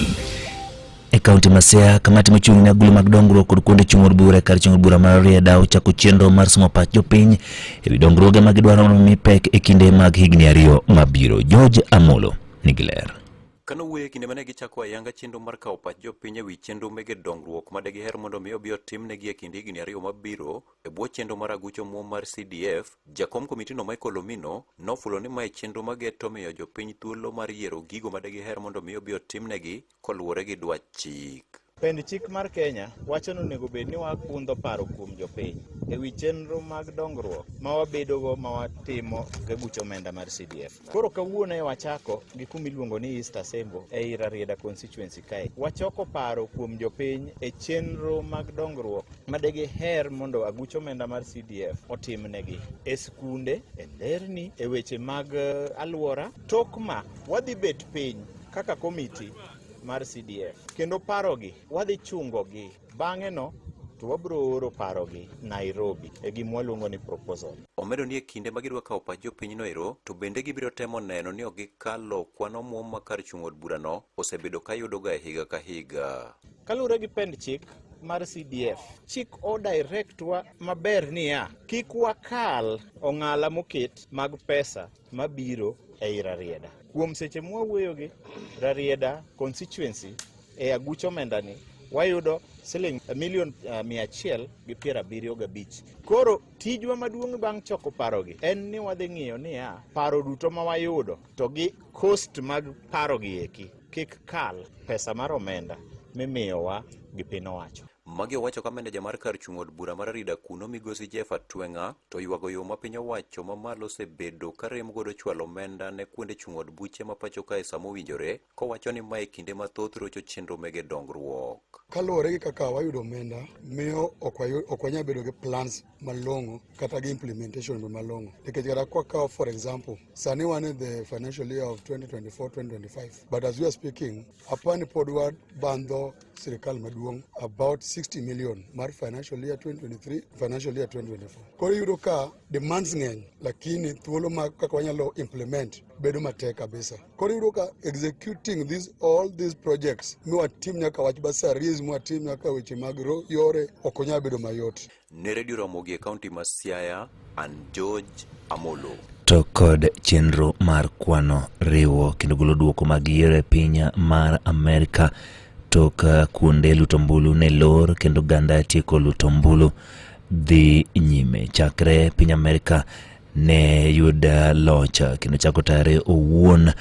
E kaunti ma Siaya, kamati mochung' ne agulu mag dongruok kod kuonde chung' od bura e kar chung' od bura mar Rarieda ochako chenro mar somo pach jopiny e wi dongruoge ma gidwaro mondo mi pek e kinde mag higni 2 mabiro. George Amolo nigi ler. Kanowuoyo e kinde mane gichako ayanga chenro mar kawo pach jopiny e wi chenro mege dongruok ma degiher mondo mi obi otimnegi e kind higni 2 mabiro e bwo chenro mar aguch omuom mar CDF, jakom komitino Michael Omino nofulo ni mae chenro mageto miyo jopiny thuolo mar yiero gigo ma degiher mondo mi obi otimnegi koluwore gi dwach chik. Pend chik mar Kenya wacho ni onego bed ni wakundho paro kuom jopiny e wi chenro mag dongruok ma wabedogo ma watimo gi buch omenda mar CDF. Koro kawuono e wachako gi kuma iluongo ni East Asembo ei Rarieda constituency kae. Wachoko paro kuom jopiny e chenro mag dongruok ma degiher mondo aguch omenda mar CDF otimnegi e skunde, e nderni, e weche mag alwora. Tok ma wadhi bet piny kaka komiti mar CDF kendo parogi wadhi chungogi bang'e no to wabiro oro parogi Nairobi e gima waluongo ni proposal. Omedo ni e kinde ma gidwa kawo pach jopinyno ero, to bende gibiro temo neno ni ok gikalo kwan omuom ma kar chung' od burano osebedo ka yudoga e higa ka higa. Kaluwore gi pend chik mar CDF, chik o direct wa maber niya, kik wakal ong'ala moket mag pesa mabiro ei Rarieda. Kuom seche mwawuoyogi, Rarieda constituency e aguch omendani wayudo siling milion 175. Koro tijwa maduong' bang' choko parogi en ni wadhi ng'iyo niya, paro duto ma wayudo to gi cost mag parogi eki kik kal pesa mar omenda mimiyowa gi piny owacho. Magi owacho ka meneja mar kar chung' od bura mar Rida kuno migosi Jeff Atweng'a to ywago yo ma piny owacho mamalo osebedo ka rem godo chwalo omenda ne kuonde chung' od buche ma pacho kae sama owinjore kowacho ni mae kinde mathoth rocho chenro mege dongruok. Kaluwore gi kaka wayudo omenda, miyo ok wanyal bedo gi plans malong'o kata gi implementation be malong'o. Nikech kata kwakawo for example, sani wan e the financial year of 2024-2025, but as we are speaking, apani pod wabandho sirikal maduong' about 60 million mar financial year 2023, financial year 2024. Koro iyudo ka demands ng'eny, lakini thuolo ma kaka wanyalo implement bedo matek kabisa. Koro iyudo ka executing this, all these projects miwatim nyaka wach bursaries, miwatim nyaka weche mag yore, ok onyal bedo mayot. Ne Radio Ramogi e kaunti ma Siaya, an George Amolo. To kod chenro mar kwano riwo kendo golo duoko mag yiero e piny mar Amerka tok kuonde luto ombulu ne lor kendo oganda tieko luto ombulu dhi nyime chakre piny Amerka ne yud loch kendo chako tare owuon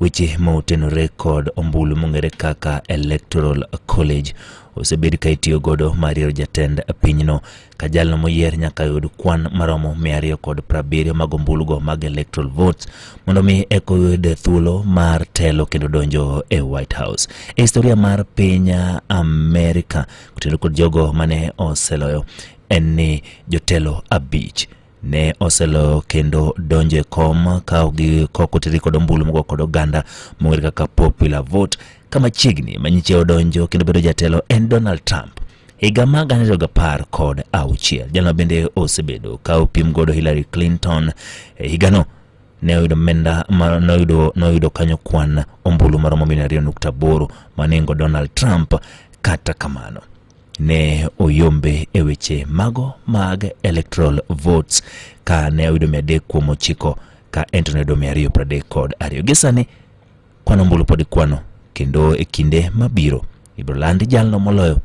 weche ma otenore kod ombulu mong'ere kaka Electoral College osebed ka itiyo godo mar yiero jatend pinyno ka jalno moyier nyaka yud kwan maromo 270 mag ombulugo mag electoral votes mondo mi eka oyud thuolo mar telo kendo donjo e White House. E historia mar piny Amerika kotenore kod jogo mane oseloyo en ni jotelo abich ne oseloyo kendo donjo e kom ka okoteri kod ombulu mogo kod oganda mong'ere kaka popular vote. Kama chiegni manyiche odonjo kendo bedo jatelo en Donald Trump higa mar 2016. Jalno bende osebedo ka opim godo Hillary Clinton e higano ne oyudo omenda ma noyudo noyudo kanyo kwan ombulu maromo milion 2.8 manengo Donald Trump. Kata kamano ne oyombe e weche mago mag electoral votes ka ne oyudo 309 ka ento ne oyudo 232. Gie sani kwan ombulu pod ikwano kendo e kinde mabiro ibiro land jalno moloyo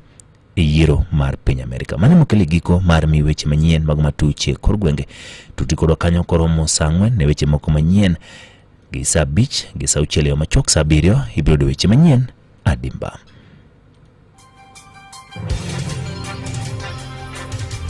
e yiero mar piny Amerika. Mano mokelo giko mar mi weche manyien mag matuche kor gwenge. Tuti kodwa kanyo koromo saa 4 ne weche moko manyien gi saa 5 gi saa 6 e yo machuok saa 7 ibiro yudo weche manyien adimba.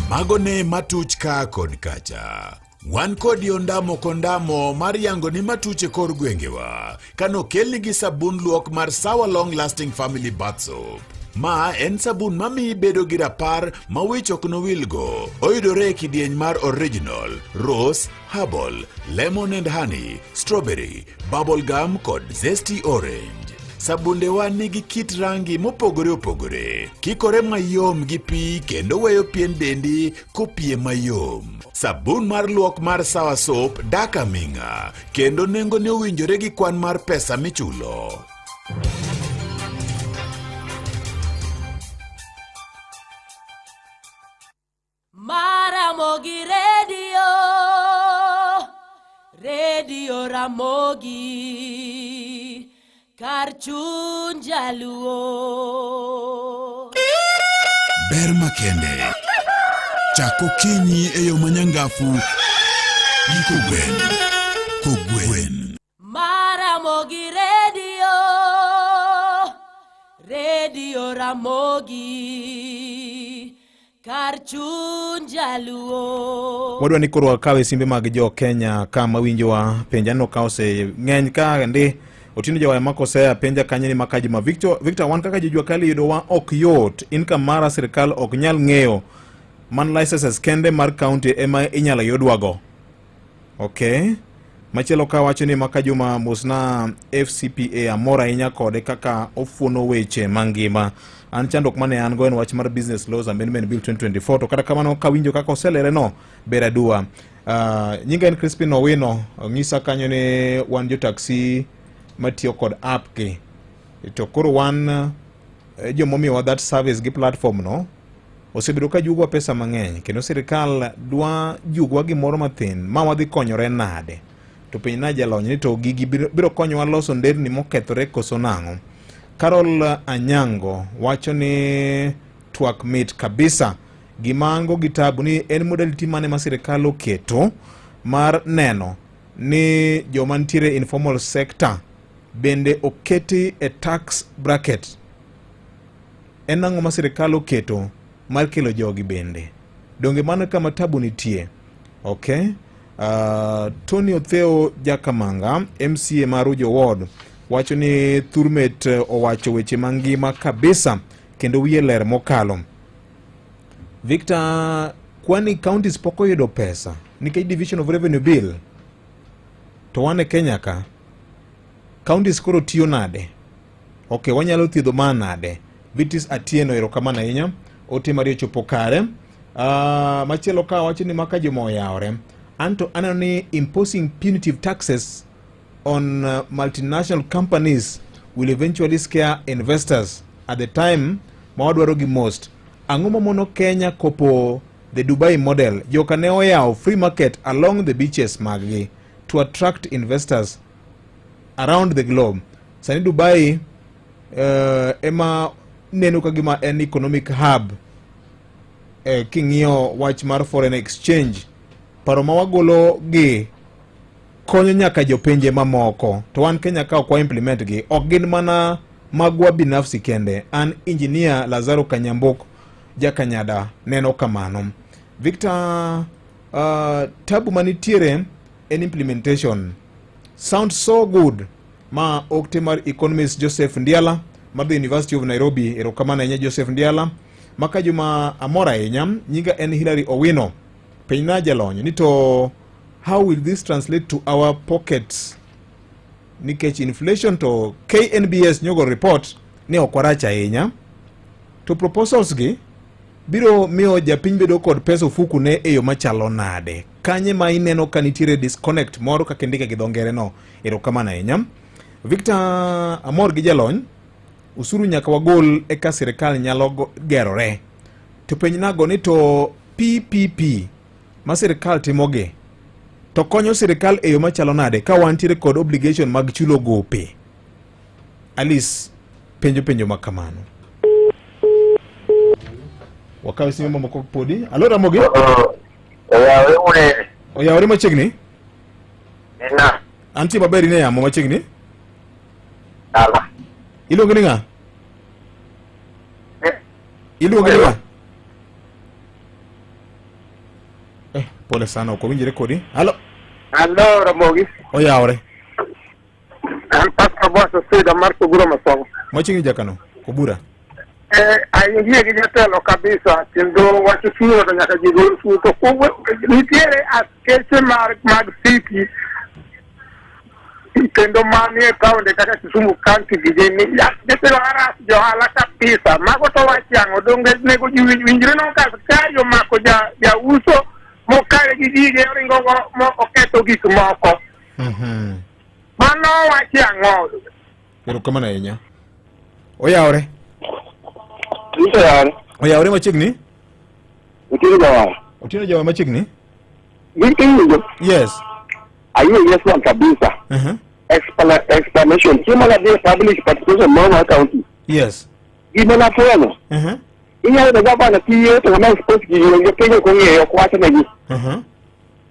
Mago ne matuch ka kod kacha. Wan kodi ondamo kondamo mar yango ni matuch e kor gwengewa kanokelni gi sabun luok mar Sawa Long Lasting Family Bath Soap. Ma en sabun mamiyi bedo gi rapar ma wich ok nowilgo. Oyudore e kidieny mar original, rose, herbal, lemon and honey, strawberry, bubble gum kod zesty orange. Sabundewa nigi kit rangi mopogore opogore, kikore mayom gi pi kendo weyo pien dendi kopie mayom. Sabun mar luok mar Sawa Soap dak aming'a kendo nengone owinjore gi kwan mar pesa michulo. Maramogi Radio, Radio Ramogi, kar chuny jaluo. Ber makende. Chak okinyi e yo manyangafu gi kogwen. Kogwen. Maramogi Radio, Radio Ramogi, kar chuny jaluo. Wadwa ni koro wakawe simbe mag jo Kenya ka mawinjowa penja no ka ose ng'eny ka ndi Otieno Jawaya makosea penja kanyo ni makaji ma Victor, Victor wan kaka jojua kali yudo wa ok yot income mara sirkal ok nyal ng'eyo man licenses kende mar county ema inyalo yudwago. Okay. Machielo ka wacho ni maka Juma mosna FCPA amor ahinya kode kaka ofuono weche mangima. An chandruok mane an go en wach mar Business Laws Amendment Bill 2024 to kata kamano kawinjo kaka oselere no ber aduwa. Nyinga en Crispin Owino, onyisa kanyo ni wan jo taxi matiyo kod app gi. To koro wan jomomiyowa that service gi platform no osebedo ka jugwa pesa mang'eny kendo sirikal dwa jugwa gimoro mathin ma wadhi konyore nade to penj na jalony ni to gigi biro konyowa loso nderni mokethore koso nang'o Carol Anyango wacho ni twak mit kabisa gima an go gi tabu ni en modality mane ma sirikal oketo mar neno ni joma nitiere informal sector bende oketi e tax bracket en ang'o ma sirikal oketo mar kelo jogi bende donge mano kama tabu nitie okay Tony Otheo Jakamanga MCA mar Ujo Ward wacho ni Thurmet owacho weche mangima kabisa kendo wiye ler mokalo Victor kwani counties pok oyudo pesa nikech division of revenue bill to wan e Kenya ka counties koro tiyo nade okay wanyalo thiedho ma nade Vitis Atieno erokamano ahinya ote mari ochopo kare machielo ka wacho ni maka juma oyawore anto aneno ni imposing punitive taxes on multinational companies will eventually scare investors at the time ma wadwaro gi most ang'o mamono Kenya kopo the Dubai model joka ne oyawo free market along the beaches maggi to attract investors around the globe sani Dubai ema neno ka gima en economic hub king'iyo wach mar foreign exchange paro ma wagolo gi konyo nyaka jopinje mamoko to wan Kenya ka ok wa implement gi ok gin mana magwa binafsi kende an engineer Lazaro Kanyambok Jakanyada neno kamano Victor tabu manitiere en implementation sounds so good ma okte mar economist Joseph Ndiala mar the University of Nairobi erokamano ahinya Joseph Ndiala maka juma amor ahinya nyinga en Hilary Owino piny na jalony ni to how will this translate to our pockets nikech inflation to KNBS nyogo report ni ok warach ahinya to proposals gi biro miyo japiny bedo kod pesa ofuku ne e yo machalo nade kanye ma ineno ka nitiere disconnect moro kaka indike gi dho ngere no erokamano ahinya Victor amor gi jalony usuru nyaka wagol eka sirikal nyalo gerore to penj nago ni to PPP ma sirikal timogi to konyo sirikal e yo machalo nade ka wantiere kod obligation mag chulo gope Alice penjo penjo ma kamano wakawe sime mamoko podi alo Ramogi Oyawre munene. Oyawre machiegni Ina. Antie maber in e yamo machiegni Dala. Iluongi ni ng'a? Iluongi ni ng'a? Pole sana ok owinjre kodi. Halo. Halo Ramogi. Oyawre. An Pastor Boss Osida mar Kobura Masomo. Machiegni jakano. Kobura. Ayie gi jatelo kabisa kendo wach osuru to nyaka ji gol osuru to nitiere askeche mag city kendo manie taonde kaka Kisumu County gi gini jatelo haras johala kabisa mago to wach yang'o donge nego ji winjre no ka askari omako jauso mokawe gi gige oringo go mo oketho gik moko. Mano wach yang'o. Erokamano ahinya. Oyawre. Oyawre. Oyawre machiegni? Otieno Jawar. Otieno Jawar machiegni? Iwinjo? Yes. Ayie yes one kabisa. Explanation. Chiemo na dhi public participation moro mar county. Yes. Gima nafwenyo. Inyalo yudo gavana tiyo to ng'ama expose gigi jopiny ok ong'eyo ok wachnegi.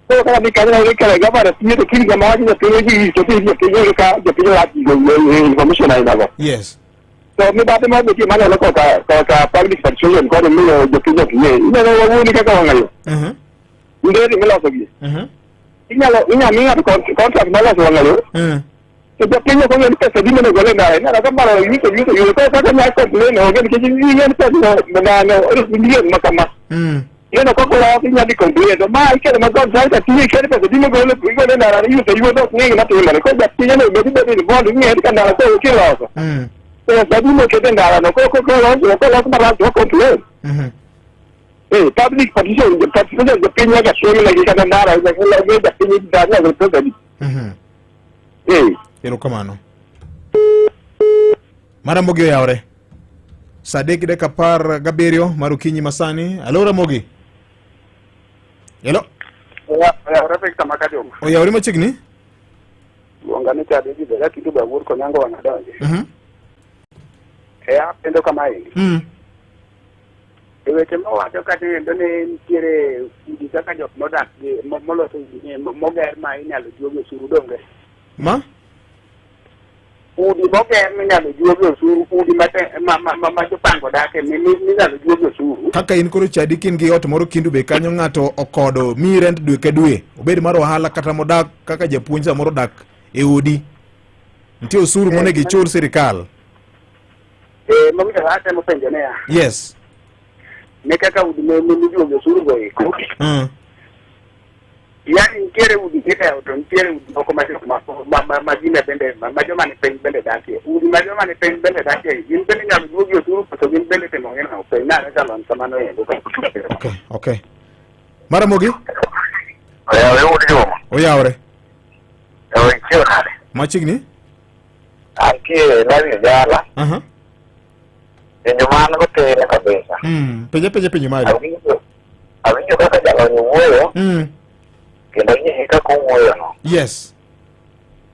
Koro kaka dhi kanyo nayudo kare gavana tiyo to kiny ng'ama wacho jopiny gi to piny jopiny onge ka jopiny wach gigo information ainago. Yes. To mibadhi mar betie manyalo koka public participation kod miyo jopiny ok ng'e. Inyalo wawuoni kaka wang'ayo. Nderni miloso gi. Inyalo inyalo mi ng'ato contract mar loso wang'ayo. To jopiny ok ong'e ni pesa di monego gol e ndara. Ineno ka mara yuto yuto yuto koro kaka nyalo complain onge nikech ing'e ni pesa no million ma kama. Ineno kok olosi inyalo dhi complain to ma ikelo ma contractor tiyo ikelo pesa di mogol igolo e ndara yuto yuto ok ng'e gima timore. Koro japiny onego bed ni bedo involved ing'e ni ka ndara koro kiloso. Pesa adi moket e ndarano kolos marach to complain. Eh, public participation participation jopiny nyaka timnegi kata ndara nyaka japiny ndara nyaka pesa adi. Eh. Erokamano. Mar Ramogi oyawre. Saa adek gi dakika 17 mar okinyi masani. Alo Ramogi. Hello. Oyawre Victor Makajuma. Oyawre machiegni? Luonga ni chadi ji beda kindu ba wuod konyango wang' adonje. E apenjo kamaendi. E weche mowacho kata endo ni nitiere udi kaka jok modak gi moloso udi ni moger ma inyalo juogi osuru donge. Ma? Udi moger minyalo juogi osuru, udi ma ma ma ma jopango dake minyalo juogi osuru. Kaka in koro chadi kin gi ot moro Kendu Bay kanyo ng'ato okodo miyi rent dwe ka dwe obed mar ohala kata modak kaka japuonj samoro odak e odi nitie osuru monego ichul sirikal. Eh, momiyo atemo penjo niya. Yes. Ne kaka udi mijuogi osuru go eko. Yaani nitiere udi midewo to nitiere udi moko ma jok ma ma ma gine bende ma joma ni piny bende dakie. Udi ma joma ni piny bende dakie gin bende inyalo juogi osuru koso gin bende timo gino penj nade jalony kamano endo. Okay, okay. Maramogi? Oyawre wuod Juma. Oyawre. Ewe ichiew nade? Machiegni? Antie Lawi Ojala. Aha. Penjo ma an go tin kabisa. Penja penja penjo mari. Awinjo awinjo kaka jalony wuoyo kendo awinjo kaka owuoyo no. Yes.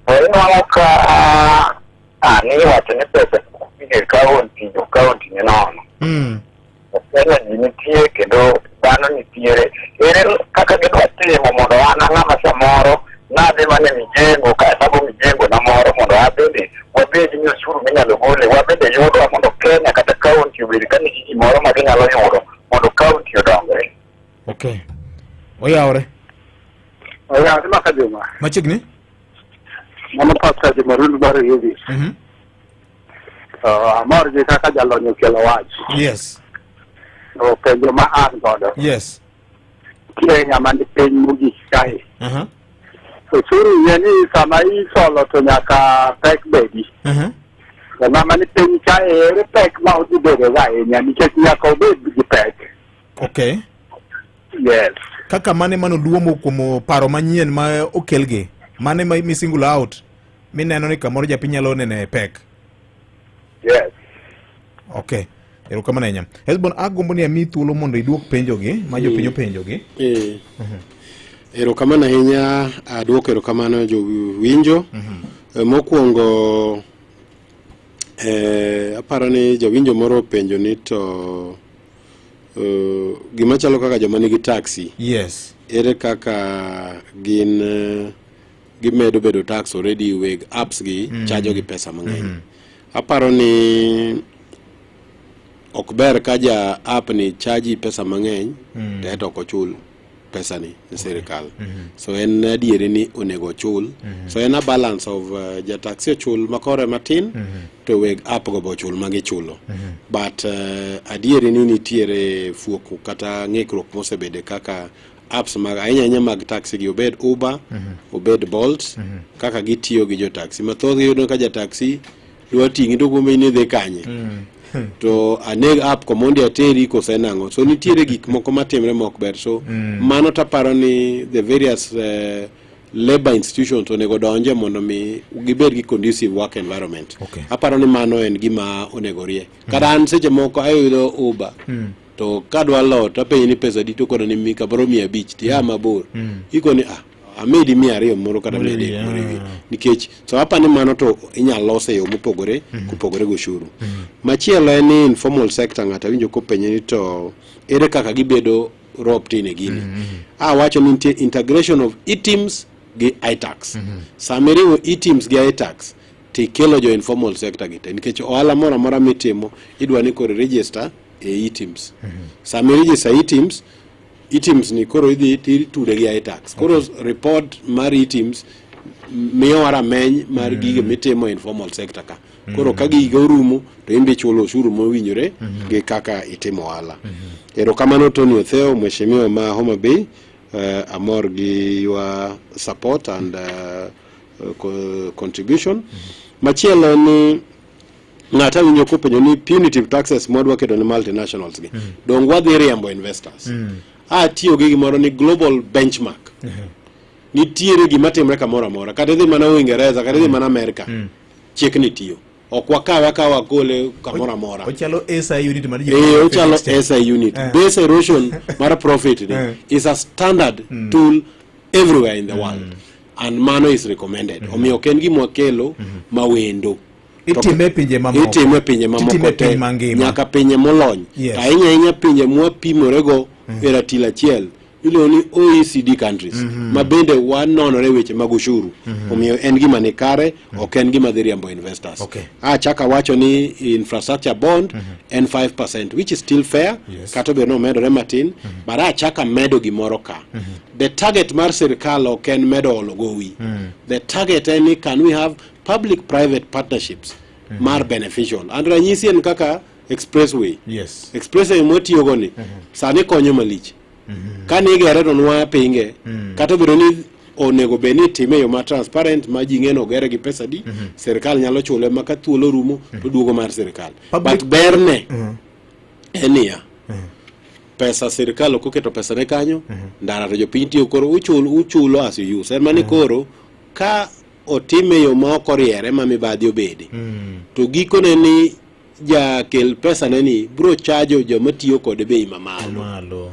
To inwang'o ka ani iwacho ni pesa e kaunti jo kaunti ni nono. Kenya ji nitie kendo dhano nitiere. Ere kaka gidwa timo mondo an ang'ama samoro nadhi mana e mijengo ka asago mijengo na moro mondo abende wabed ni osuru minyalo gole wabende yudwa mondo Kenya kata kaunti obed ka nigi gimoro ma ginyalo yudo mondo kaunti odongre. Okay. Oyawre. Oyawre maka Juma. Machiegni? Mano Pastor Juma Rundu mar Oyugis. To amor gi kaka jalony okelo wach. Yes. To penjo ma an godo. Yes. Nitie ng'ama ni piny mogik kae. Aha. Osuru yie ni sama isolo to nyaka pek bedi. Aha. To ng'ama ni piny kae ere pek ma odhi bedogo ahinya nikech nyaka obed gi pek. Okay. Yes. Kaka mane mano luomo kuom paro manyien ma okelgi? Mane ma mi single out mineno ni kamoro japiny nyalo neno e pek? Yes. Okay. Erokamano ahinya. Hesbon, agombo ni amiyi thuolo mondo iduok penjogi ma jopiny openjogi. Eh. Erokamano ahinya, aduoko erokamano jowinjo. Eh, Mokwongo eh, aparo ni jawinjo moro openjo ni to eh, gima chalo kaka joma nigi taxi. Yes. Ere kaka gin eh, gimedo bedo tax already weg apps gi chajo gi pesa mang'eny. Aparo ni ok ber ka ja app ni chaji pesa mang'eny to ento ok ochul pesa ni ne sirikal. So en adieri ni onego ochul. So en a balance of ja taxi ochul makore matin to weg app go be ochul ma gichulo. But adieri ni nitiere fuok kata ng'ikruok mosebede kaka apps mag ahinya ahinya mag taxi gi obed Uber, obed Bolt, kaka gitiyo gi jo taxi. Mathoth iyudo ka ja taxi dwa ting'i to kuome ni idhi kanye. To aneg app ko mondi ateri kose nang'o. So nitiere gik moko matimre mok ber. So mano taparo ni the various labor institutions onego donje mondo mi gibed gi conducive work environment. Okay. Aparo ni mano en gima onego rie. Kata an seche moko ayudo Uber to kadwa lot apenje ni pesa adi to kona ni mi kamoro 500 tiya mabor. Ikoni ah amedi 200 moro kata 300 moro ewi. Nikech so apa ni mano to inyalo los e yo mopogore kopogore gi osuru. Machielo en ni informal sector ng'ato awinjo kopenje ni to ere kaka gibedo roped in e gini. Awacho ni nitie integration of eTIMS gi iTax. Sama iriwo eTIMS gi iTax tikelo jo informal sector gi te nikech ohala moro amora mitimo idwa ni koro register e eTIMS. Sama i register eTIMS, eTIMS ni koro idhi titude gi iTax. Koro report mar eTIMS miyowa rameny mar gige mitimo e informal sector ka. Koro ka gigo orumo to in be ichulo osuru mowinjore gi kaka itimo ohala. Erokamano Tony Otheo, mheshimiwa ma Homa Bay, amor gi your support and contribution. Machielo en ni Ng'ata winjo kopenjo ni punitive taxes mwadwa keto ne multinationals gi dong wadhi riembo investors. Atiyo gi gimoro ni global benchmark. Nitiere gima timre kamoro amora, kata idhi mana Uingereza, kata idhi mana Amerika, chikni tiyo. Ok wakawe akawa gole kamoro amora. Ochalo SI unit mar Eh, ochalo SI unit. Base erosion mar profit ni is a standard tool everywhere in the world. And mano is recommended. Omiyo ok en gima wakelo mawendo. Itime e pinje mamoko. Itime e pinje mamoko Itime e te. piny mangima. Nyaka pinje molony. Yes. To ahinya ahinya pinje mwapimorego e ratil achiel iluongo ni OECD countries ma bende wanonore weche mag ushuru. Omiyo en gima ni kare, ok en gima dhi riembo investors. Okay. Achako awacho ni infrastructure bond en 5% which is still fair. Kata obedo ni omedore matin, but achako amedo gimoro ka. The target mar sirkal ok en medo olo gowi. The target en ni can we have public private partnerships mar beneficial. And ranyisi en kaka expressway. Expressway mwatiyogo ni sani konyo malich. Kane igere to nwapinge, kata obedo ni onego bed ni itime e yo ma transparent ma ji ng'e ni ogere gi pesa di, sirkal nyalo chule ma ka thuolo rumo to duogo mar sirkal. But berne en niya, pesa sirkal ok oketo pesa ne kanyo, ndara to jopiny tiyo koro uchulo as you use. En mani koro ka otime e yo ma ok oriere ma mibadhi obede, to gikone ni jakel pesa ne ni bro chajo joma tiyo kode bei mamalo. Malo.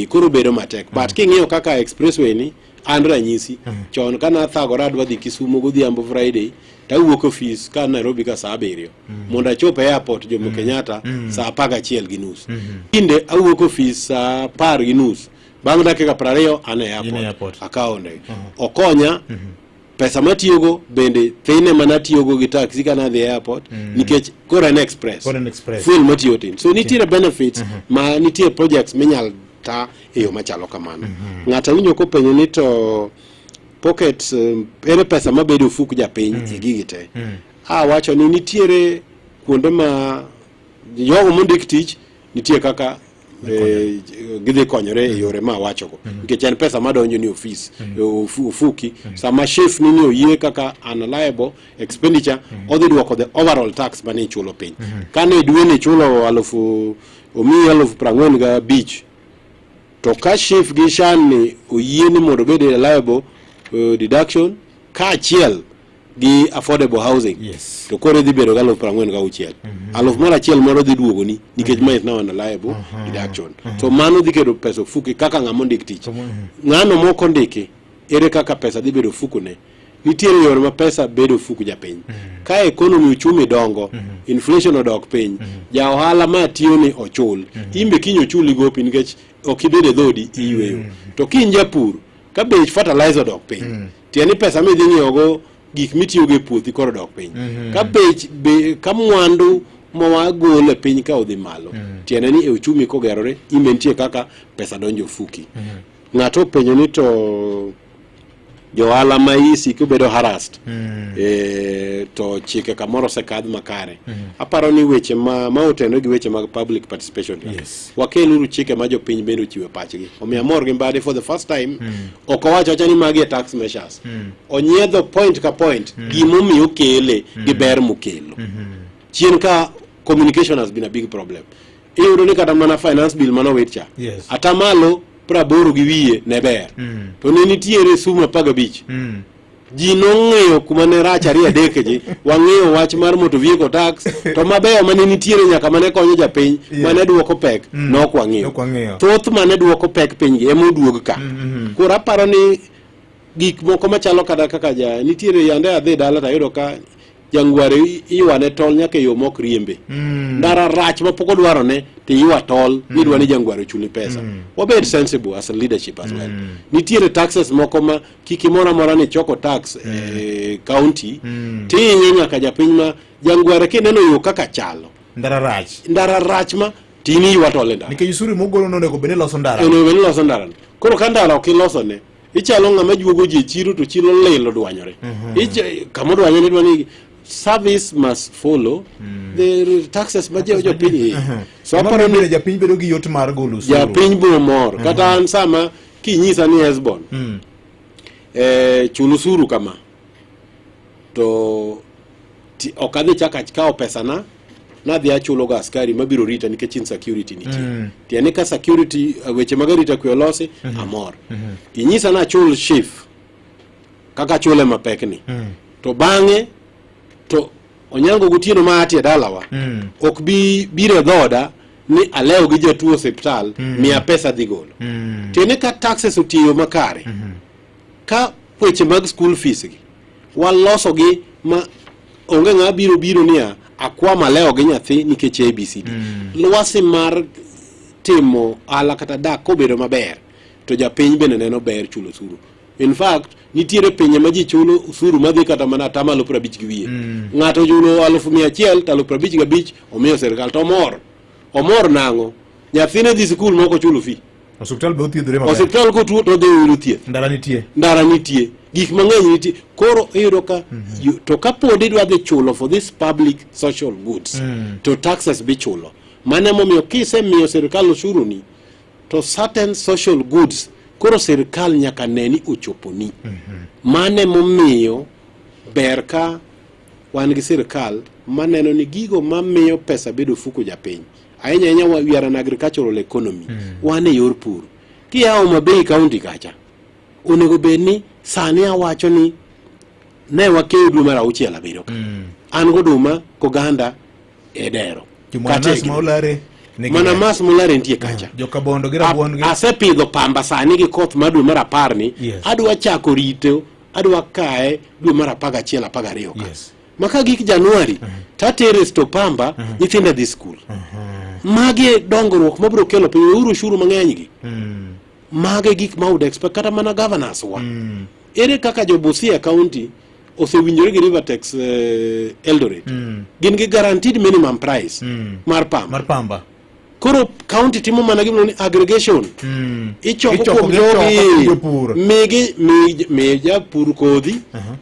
Koro bedo matek. But king'iyo kaka expressway ni, an ranyisi, chon ka nathagora adwa dhi Kisumo godhiambo Friday, tawuok ofis ka Nairobi ka saa 7 mondo achop e airport Jomo Kenyatta saa 11:30. Tinde awuok ofis saa 10:30, bang' dakika 20 an e airport, airport. Akawo ndege. Okonya pesa matiyogo bende thine mana tiyogo gi taxi ka nadhi e airport nikech koro en express. Koro en express. Fuel matiyo tin. So nitiere benefits ma nitie projects minyal ta e yo machalo kamano. Ng'ato awinjo kopenjo ni to pocket ere pesa mabedo ofuk japiny e gigi te. Awacho ni nitiere kuonde ma jogo mondik tich nitie kaka gidhi konyore e yore ma awachogo nikech en pesa madonjo ni ofis ofuki. Sama SHIF ni oyie kaka unallowable expenditure, odhi duoko the overall tax mane ichulo piny. Kane dwe ni ichulo alufu omiyi 45,000, to ka SHIF gi SHA ni oyie ni mondo obed allowable deduction kaachiel gi affordable housing, to koro idhi bedo gi 46,000. 1,000 moro dhi duogoni nikech ma is now an allowable deduction. So mano dhi keto pesa ofuki kaka ng'ama ondik tich. Ng'ano mok ondiki, ere kaka pesa dhi bedo ofukune? Nitiere yore ma pesa bedo ofuku japiny. Ka economy uchumi dongo, inflation odok piny, ja ohala ma tiyo ni ochul, in be kiny ochuli gopi nikech ok ibed e dhodi iyweyo. To ka in japur, ka bech fertilizer odok piny, tiende ni pesa midhi ng'iewogo gik mitiyogo e puothi koro odok piny. Ka bech be, ka mwandu ma wagolo e piny ka odhi malo, tiende ni e uchumi kogerore, in be nitie kaka pesa donjo ofuki. Ng'ato openjo ni to johala ma isiko bedo harassed, to chike kamoro osekadh makare. Aparo ni weche ma otenore gi weche mag public participation, wakeluru chike ma jopiny bende ochiwe pachgi. Omiyo amor gi Mbadi, for the first time ok owacho awacha ni magi e tax measures, onyiedho point ka point gimomiyo okele gi ber mokelo. Chien ka communication has been a big problem. Iyudo ni kata mana finance bill manowit cha, atamalo 80 gi wiye ne ber, to ne nitiere sum 15. Ji nong'eyo kuma ne rach ariyo adek. Ji wang'eyo wach mar motor vehicle tax, to mabeyo mane nitiere nyaka mane konyo japiny, mane duoko pek, nok wang'eyo. Nok wang'eyo. Thoth mane duoko pek piny gi ema oduog ka. Koro aparo ni gik moko machalo kata kaka ja nitiere yande adhi dala to ayudo ka jangware iywane tol nyaka e yo mok riembe. Ndara rach ma pok odwarone to iywa tol nidwa ni jangware ochuli pesa. Wabed sensible as a leadership as well. Nitiere taxes moko ma kik imoro amora ni choko tax e county tihinyo nyaka japiny ma jangware kineno yo kaka chalo. Ndara rach. Ndara rach ma tin iywa tol e ndara. Nikech usuru mogolo no onego bed ni loso ndara. Onego bed ni loso ndara. Koro ka ndara ok ilosone, ichalo ng'ama juogo ji e chiro to chiro lil odwanyore. Kama odwanyore idwa ni service must follow the taxes ma jopiny. So aparo ni japiny bedo gi yot mar golo osuru. Japiny biro mor. Kata an sama kinyisa ni Hesbon chul osuru kama, to ok adhi chako kawo pesana nadhi achulo go askari mabiro rita nikech insecurity nitie tiende ka security weche mag arita kwe olosi amor inyisa nachul SHIF kaka achule mapekni to bang'e to Onyango gotieno ma atie dalawa ok bi biro e dhoda ni alewo gi jatuo osiptal miya pesa dhi golo tiende ka taxes otiyo makare ka weche mag school fees gi waloso gi ma onge ng'a biro biro niya akwama alewo gi nyathi nikech ABCD lwasi mar timo ohala kata dak kobedo maber to japiny bende neno ber chulo osuru in fact nitiere pinje ma ji chulo osuru madhi kata mana atamalo 50 gi wiye ng'ato ochulo 100,000 to 55,000 omiyo sirikal to omor omor nang'o nyathine dhi sikul mok ochulo fee Osiptal be othiedhore maber. osiptal kotuo to odhi oyudo thieth Ndara nitie. ndara nitie gik mang'eny nitie koro iyudo ka to kapod idwa dhi chulo for this public social goods to taxes bichulo mano emomiyo kisemiyo sirikal osuru ni to certain social goods koro sirikal nyaka ne ni ochoponi mano emomiyo ber ka wan gi sirikal maneno ni gigo mamiyo pesa bedo ofuko japiny ahinya ahinya we are an agricultural economy wan e yor pur kiyawo Homa Bay county kacha onego bed ni sani awacho ni ne wakeyo dwe mar auchiel abiriyo ka an goduma koganda e dero Mananas ma olare mananas molare nitie kacha jokabondo gi rabuon gi asepidho pamba sani gi koth mar dwe mar apar ni Yes. adwa chako rito adwa kaye dwe mar 11 12 ka Yes. ma ka gik Januari tatere sto pamba nyithinda dhi skul magi e dongruok mabiro kelo piny weuru ushuru mang'eny gi mage e gik ma would expect kata mana governors wa ere kaka jo Busia county osewinjore gi Rivertex Eldoret gin gi guaranteed minimum price mar pamba mar pamba koro county timo mana gimiluongo ni aggregation ichoko Ichoko kuom gi choko jogi kuom jopur. migi mi, mi japur kodhi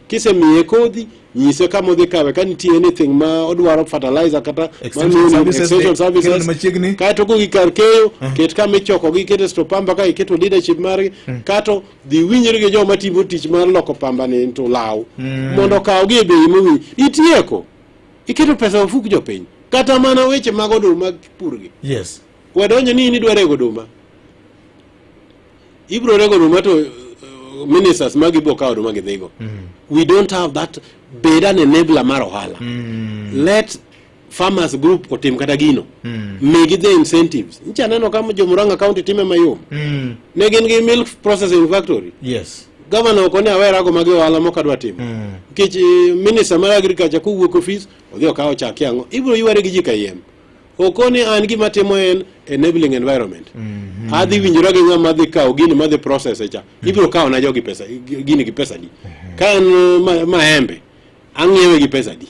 kisemiye kodhi nyise kama odhi kawe ka nitie anything ma odwaro fertilizer kata Extension ma- services, extension de- services kelone machiegni. kaeto kogi kar keyo ket kama ichokogi iketo sto pamba ka iketo leadership margi kato dhi winjri gi joma timo tich mar loko pamba ni to law mondo okawgi e bei mowinj itieko iketo pesa e ofuk jopiny kata mana weche mag oduma purgi Yes. wadonjo ni in idwa rego oduma ibro rego oduma to ministers magi bro kawo oduma gidhigo we don't have that bed an enabler mar ohala let farmers group otim kata gino migi the incentives ncha aneno ka jo Murang'a county time mayom ne gin gi milk processing factory Yes. gavana ok one awerago mag ohala mok adwa timo nikech minister mar agriculture kowuok ofis odhi okawo chak yang'o ibiro yware gi ji kayiem okoni an gima timo en enabling environment adhi winjora gi ng'ama dhi kawo gini madhi process e cha ibiro kawo na jogi pesa gini gi pesa di ka en maembe ang'iewe gi pesa di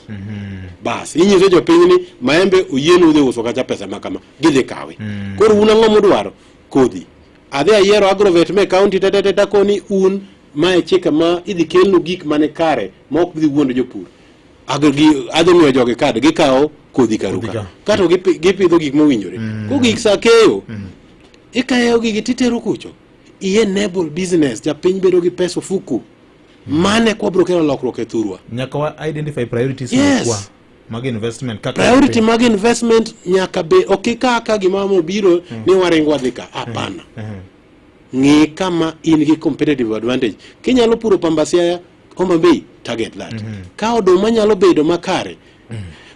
bas inyiso jopiny ni maembe oyienu dhi uso kacha pesa ma kama gidhi kawe koro un ang'o mudwaro kodhi adhi ayiero agrovet me county tetete takoni un mae chike ma idhi kelnu gik mane kare ma ok dhi wuondo jopur adhi miyo jogi kad gikawo kodhi karuka ka. kato gipidho gik mowinjore kogik sa keyo ikayo gigi titero kucho i enable business japiny bedo gi pesa ofuku mane kwa biro kelo lokruok e thurwa Nyaka wa identify priorities Yes. magwa mag investment kaka priority mag investment nyaka be ok ika ka gima mobiro ni waringo wadhi ka hapana ng'i kama in gi competitive advantage kinyalo puro pamba Siaya Homa Bay target that ka oduma nyalo bedo makare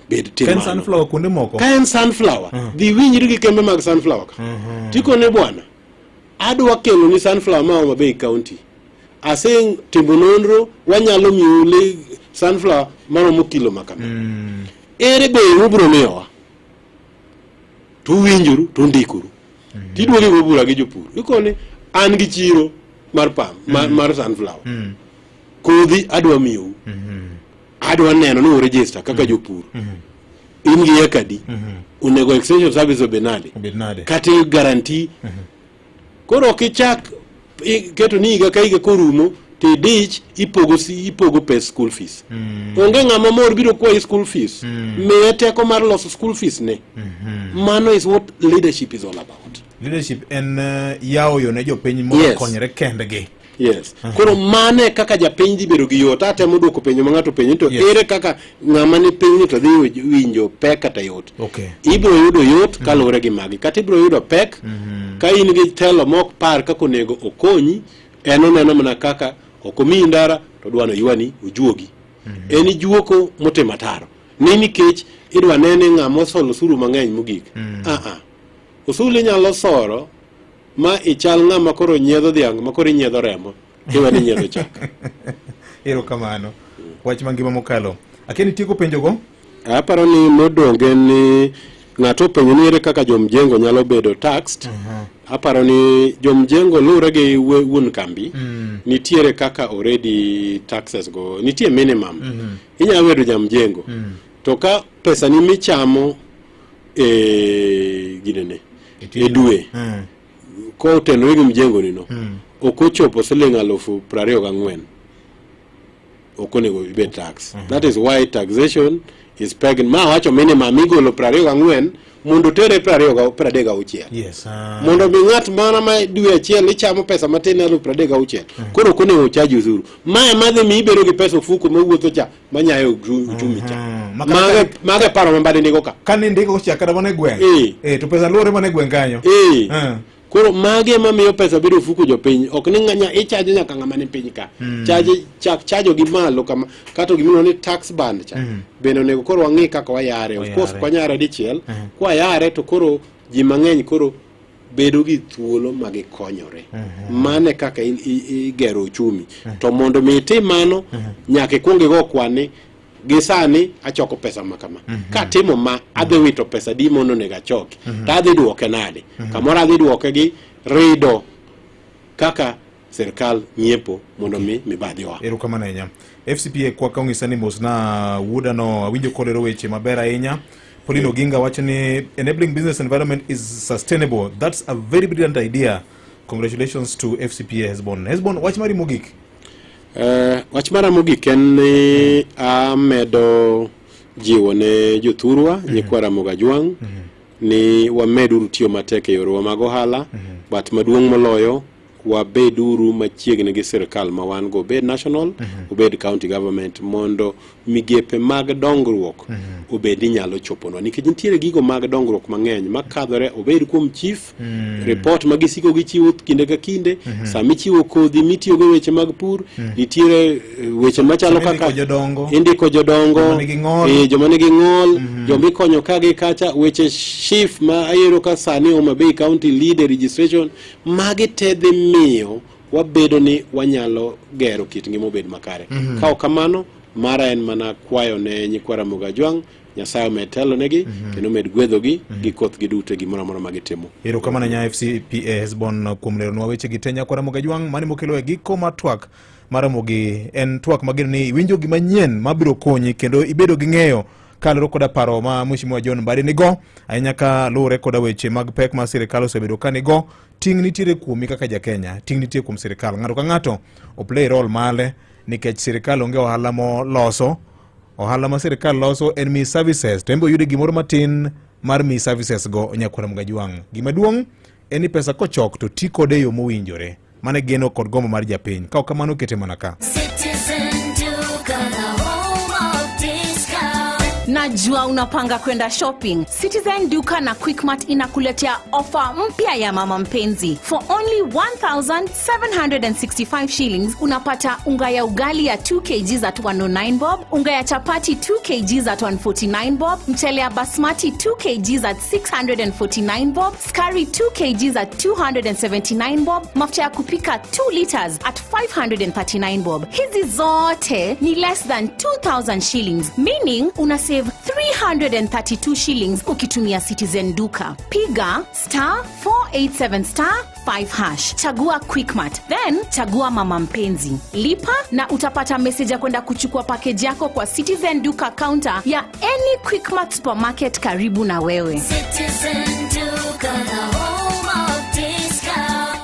bed tim Ka en mano. sunflower kuonde moko ka en sunflower dhi winjri gi kembe mag sunflower ka tikone bwana adwa kelo ni sunflower ma Homa Bay county asetimo nonro wanyalo miyou le sunflower maromo kilo ma kama ere bei mubiro miyowa to uwinjoru to undikoru tiduogo igo bura gi jopur ikone an gi chiro mar pam mar sunflower kodhi adwa miyou adwa neno ni uregister kaka jopur in gi eka adi onego extension service obed nade obed nade kata guarantee koro ok ichak keto ni higa ka higa korumo to idich ipogo ipogo pes school fees onge ng'ama mor biro kwayi school fees miye teko mar loso school fees ne mano is what leadership is all about leadership en yawo yo ne jopiny mondo Yes. okonyre kendgi. Yes. Koro mane kaka japiny dhi bedo gi yot. Atemo duoko penjo ma ng'ato penjo to ere kaka ng'ama ni piny ni to dhi winjo pek kata yot. Okay. Ibiro yudo yot kaluwore gi magi. Kata ibiro yudo pek ka in gi telo mok par kaka onego okonyi, en oneno mana kaka ok omiyi ndara to odwa ni oywani ojuogi. En juoko motimo ataro. Ni nikech idwa ne ni ng'ama osolo osuru mang'eny mogik. Ah ah. Osuru inyalo soro ma ichal ng'ama koro nyiedho dhiang' ma koro inyiedho remo iwe ni nyiedho chak. Erokamano. Wach mangima mokalo. Akia ni tieko penjogo? Aparo ni modong' en ni ng'ato openjo ni ere kaka jomjengo nyalo bedo taxed. Aparo ni jomjengo luwre gi wuon kambi. Nitiere kaka already taxes go nitie minimum. Inyalo bedo jamjengo. To ka pesa ni michamo e ginene e dwe kotenore gi mjengo ni no ok ochopo siling 24,000 ok onego ibed tax. That is why taxation is pegged. Ma wacho minimum igolo 24 mondo tere 36. Yes. Mondo mi ng'at mana ma dwe achiel ichamo pesa matin 36,000 koro ok onego chaji osuru. Ma ema dhi mi ibedo gi pesa ofuko mawuotho cha manyayo uchumi cha. Mago mago e paro ma Mbadi nigo ka. Kane ndiko cha kata mana e gweng'. Eh, to pesa luwore mana e gweng' kanyo. Koro magi ema miyo pesa bedo ofuko jopiny. Ok ni ng'anya ichajo nyaka ng'ama ni piny ka. Chaje chak chajo gi malo kama kata gimiluongo ni tax band cha. Bende onego koro wang'i kaka wayare. Of course Wayare. kwanyare dichiel. Kwayare to koro ji mang'eny koro bedo gi thuolo ma gikonyore. Mano e kaka igero uchumi. To mondo mi itim mano, nyaka ikwong igo kwan ni gi sani achoko pesa ma kama. Katimo ma adhi wito pesa di mondo onego achoki. To adhi duoke nade? Kamoro adhi duoke gi rido kaka sirkal nyiepo mondo mi mibadhi oa. Erokamano ahinya. FCPA kwa ka ong'isa ni mosna wuoda no awinjo kolero weche maber ahinya. Pauline Oginga wacho ni enabling business environment is sustainable. That's a very brilliant idea. Congratulations to FCPA Hesbon. Hesbon, wach mari mogik. Wach mara mogik en ni amedo jiwo ne jothurwa nyikwa Ramogi Ajwang' ni wameduru tiyo matek e yorewa mag ohala, but maduong' moloyo wabeduru machiegni gi sirkal ma wan go, obed national, obed county government, mondo migepe mag dongruok obed ni nyalo choponwa, nikech nitiere gigo mag dongruok mang'eny makadhore, obed kuom chief report ma gisiko gichiwo kinde ka kinde, sama ichiwo kodhi mitiyogo e weche mag pur, nitiere weche machalo Sama kaka indiko jodongo. indiko jodongo, Joma nigi ng'ol. joma nigi ng'ol, joma ikonyo ka gi kacha, weche SHIF ma ayero ka sani Homa Bay County lead e registration, magi te dhi miyo wabedo ni wanyalo gero kit ngima obed makare. Ka ok kamano, mara en mana kwayo ne nyikwa Ramogi Ajwang', Nyasaye omed telonegi kendo omed gwedhogi gi kothgi duto e gimoro amora ma gitimo. Erokamano nya FCPA Hesbon kuom leronwa weche gi te nyakwa Ramogi Ajwang'. Mano mokelo e giko mar twak mar Ramogi. En twak mageno ni iwinjo gima nyien mabiro konyi kendo ibedo gi ng'eyo kaluwore koda paro ma Mheshimiwa John Mbadi nigo ahinya ka luwore koda weche mag pek ma sirikal osebedo ka nigo. Ting' nitiere kuomi kaka ja Kenya, ting' nitie kuom sirikal. Ng'ato ka ng'ato o play role mare nikech sirikal onge ohala moloso. Ohala ma sirikal loso en mi services, to en be oyude gimoro matin mar mi services go nyakwar Ramogi Ajwang'. Gima duong' en ni pesa kochok to ti kode e yo mowinjore. Mano e geno kod gombo mar japiny. Ka ok kamano kete mana ka. Citizen Duka, the home of discount. Najua unapanga kwenda shopping. Citizen Duka na Quickmart inakuletea ofa mpya ya mama mpenzi. For only 1765 shillings unapata unga ya ugali ya 2 kg at 109 bob, unga ya chapati 2 kg at 149 bob, mchele ya basmati 2 kg at 649 bob, skari 2 kg at 279 bob, mafuta ya kupika 2 liters at 539 bob. Hizi zote ni less than 2000 shillings, meaning una save 332 shillings ukitumia Citizen Duka. Piga star 487 star 5 hash, chagua Quickmart, then chagua mama mpenzi, lipa na utapata message ya kwenda kuchukua package yako kwa Citizen Duka counter ya any Quickmart supermarket karibu na wewe. Citizen Duka, the home of discount.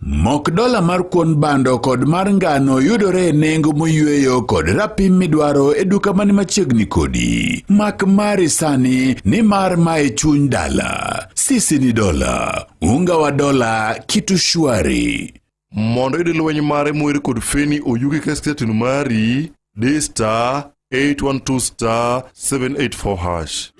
Mok dola mar kuon bando kod mar ngano yudore e nengo moyweyo kod rapim midwaro e duka mani machiegni kodi. Mak mari sani nimar mae chuny dala. Sisi ni dola. Unga wa dola kitu shwari. Mondo iyud lweny mare mower kod Feni Oyugi ka station mari, di star 812 star 784 hash.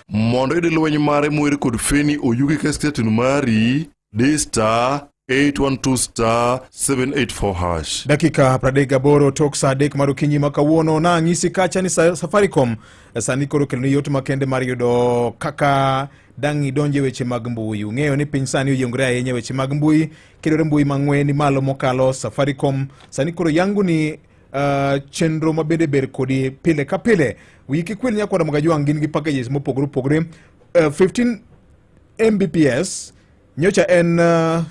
Mondo iyud lweny mare mower kod Feni Oyugi ka station mari, di star 812 star 784 hash. Dakika 38 tok saa 3 mar okinyi ma kawuono nang'isi kacha ni Safaricom sani koro kelo ni yot makende mar yudo kaka dang' idonj e weche mag mbui. Ung'eyo ni piny sani oyiengore ahinya e weche mag mbui, kidwaro mbui mang'we ni malo mokalo Safaricom. Sani koro yangu ni chenro ma bende ber kodi pile ka pile. Wiyi kik wil nyakwara Magajwang' gin gi packages mopogore opogore. 15 Mbps nyocha en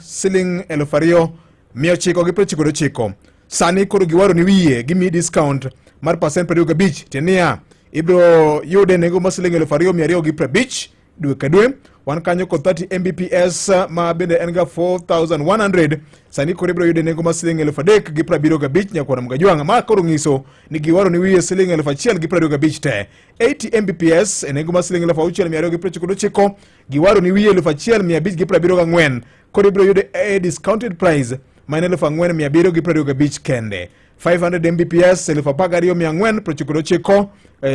siling 2999. Sani koro giwaro ni wiye gimiyi discount mar percent 25, tiende niya ibiro yude nengo mar siling 2250 dwe ka dwe. Wan kanyo kod 30 Mbps ma bende en ga 4100, sani koro ibiro yude nengo mar siling 3075 nyakwara Mgajwang'. Ma koro ng'iso ni giwaro ni wiye siling 1025 te. 80 Mbps e nengo mar siling 6299, giwaro ni wiye 1574, koro ibiro yude e discounted price ma en 4725 kende. 500 Mbps 12449,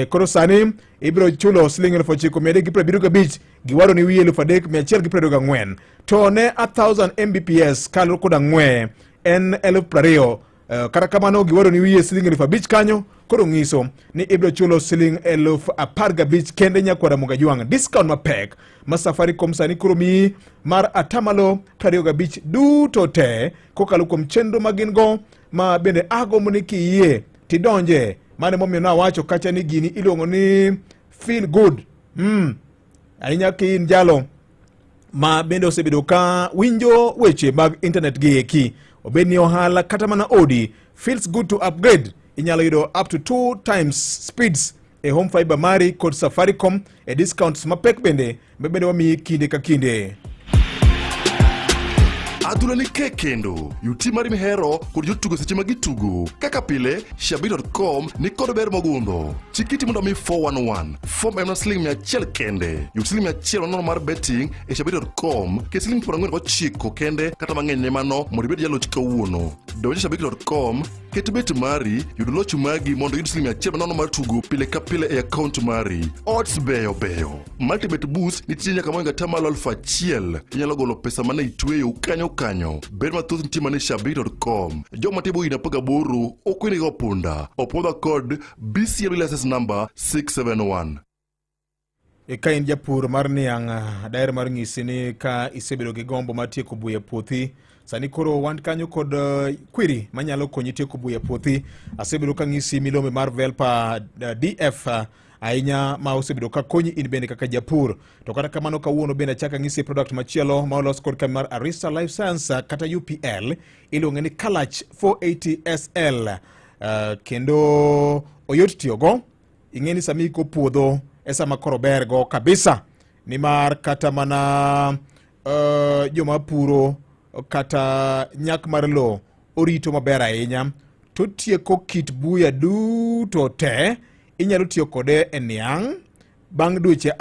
koro sani ibiro chulo siling 9375, giwaro ni wiye 3124. To ne 1000 Mbps kaluwore kod ang'we en 20000. Kata kamano giwaro ni wiye siling 5000 kanyo, koro ng'iso ni ibiro chulo siling 15000 kende nyakwara Mugajwang'. Discount mapek ma Safaricom sani koro miyi mar atamalo 25 duto te kokalo kuom chenro ma gin go ma bende agombo ni kiyie tidonje. Mano emomiyo nawacho kacha ni gini iluongo ni feel good ahinya ka in jalo ma bende osebedo ka winjo weche mag internet gi eki, obed ni ohala kata mana odi, feels good to upgrade. Inyalo yudo up to 2 times speeds e home fiber mari kod Safaricom e discounts mapek bende ma bende wamiyi kinde ka kinde. Adhula ni ke kendo yud tim mari mihero kod jotugo seche ma gitugo. Kaka pile, Shabik.com ni kod ber mogundho. Chik iti mondo mi 411. Form en mana siling 100 kende. Yud siling 100 manono mar betting e Shabik.com ket siling 49 kende kata mang'eny ne mano mondo ibed jaloch kawuono. Donj e Shabik.com, ket bet mari, yud loch magi mondo iyud siling 100 manono mar tugo pile ka pile e akaont mari. Odds beyo beyo. Multibet boost nitie nyaka moingo atamalo 1000. Inyalo golo pesa mane itweyo kanyo kanyo. Ber mathoth nitie mana e Shabik.com. Joma timo higni 18 ok onego punda. Opwodha kod BCLB license number 671. E ka in japur mar niang', daher mar ng'isi ni ka isebedo gi gombo mar tieko buya e puothi, sani koro wan kanyo kod kwiri manyalo konyi tieko buya e puothi. Asebedo ka ng'isi milome mar Velpa DF ahinya ma osebedo ka konyi in bende kaka japur. To kata kamano kawuono bende achako ang'isi product machielo ma olos kod kambi mar Arista Life Science kata UPL, iluonge ni Kalach 480 SL. Kendo oyot tiyogo. Ing'e ni sama iko puodho e sama koro ber go kabisa, nimar kata mana joma puro kata nyak mar lowo orito maber ahinya, to tieko kit buya duto te. Inyalo tiyo kode e niang' bang' dweche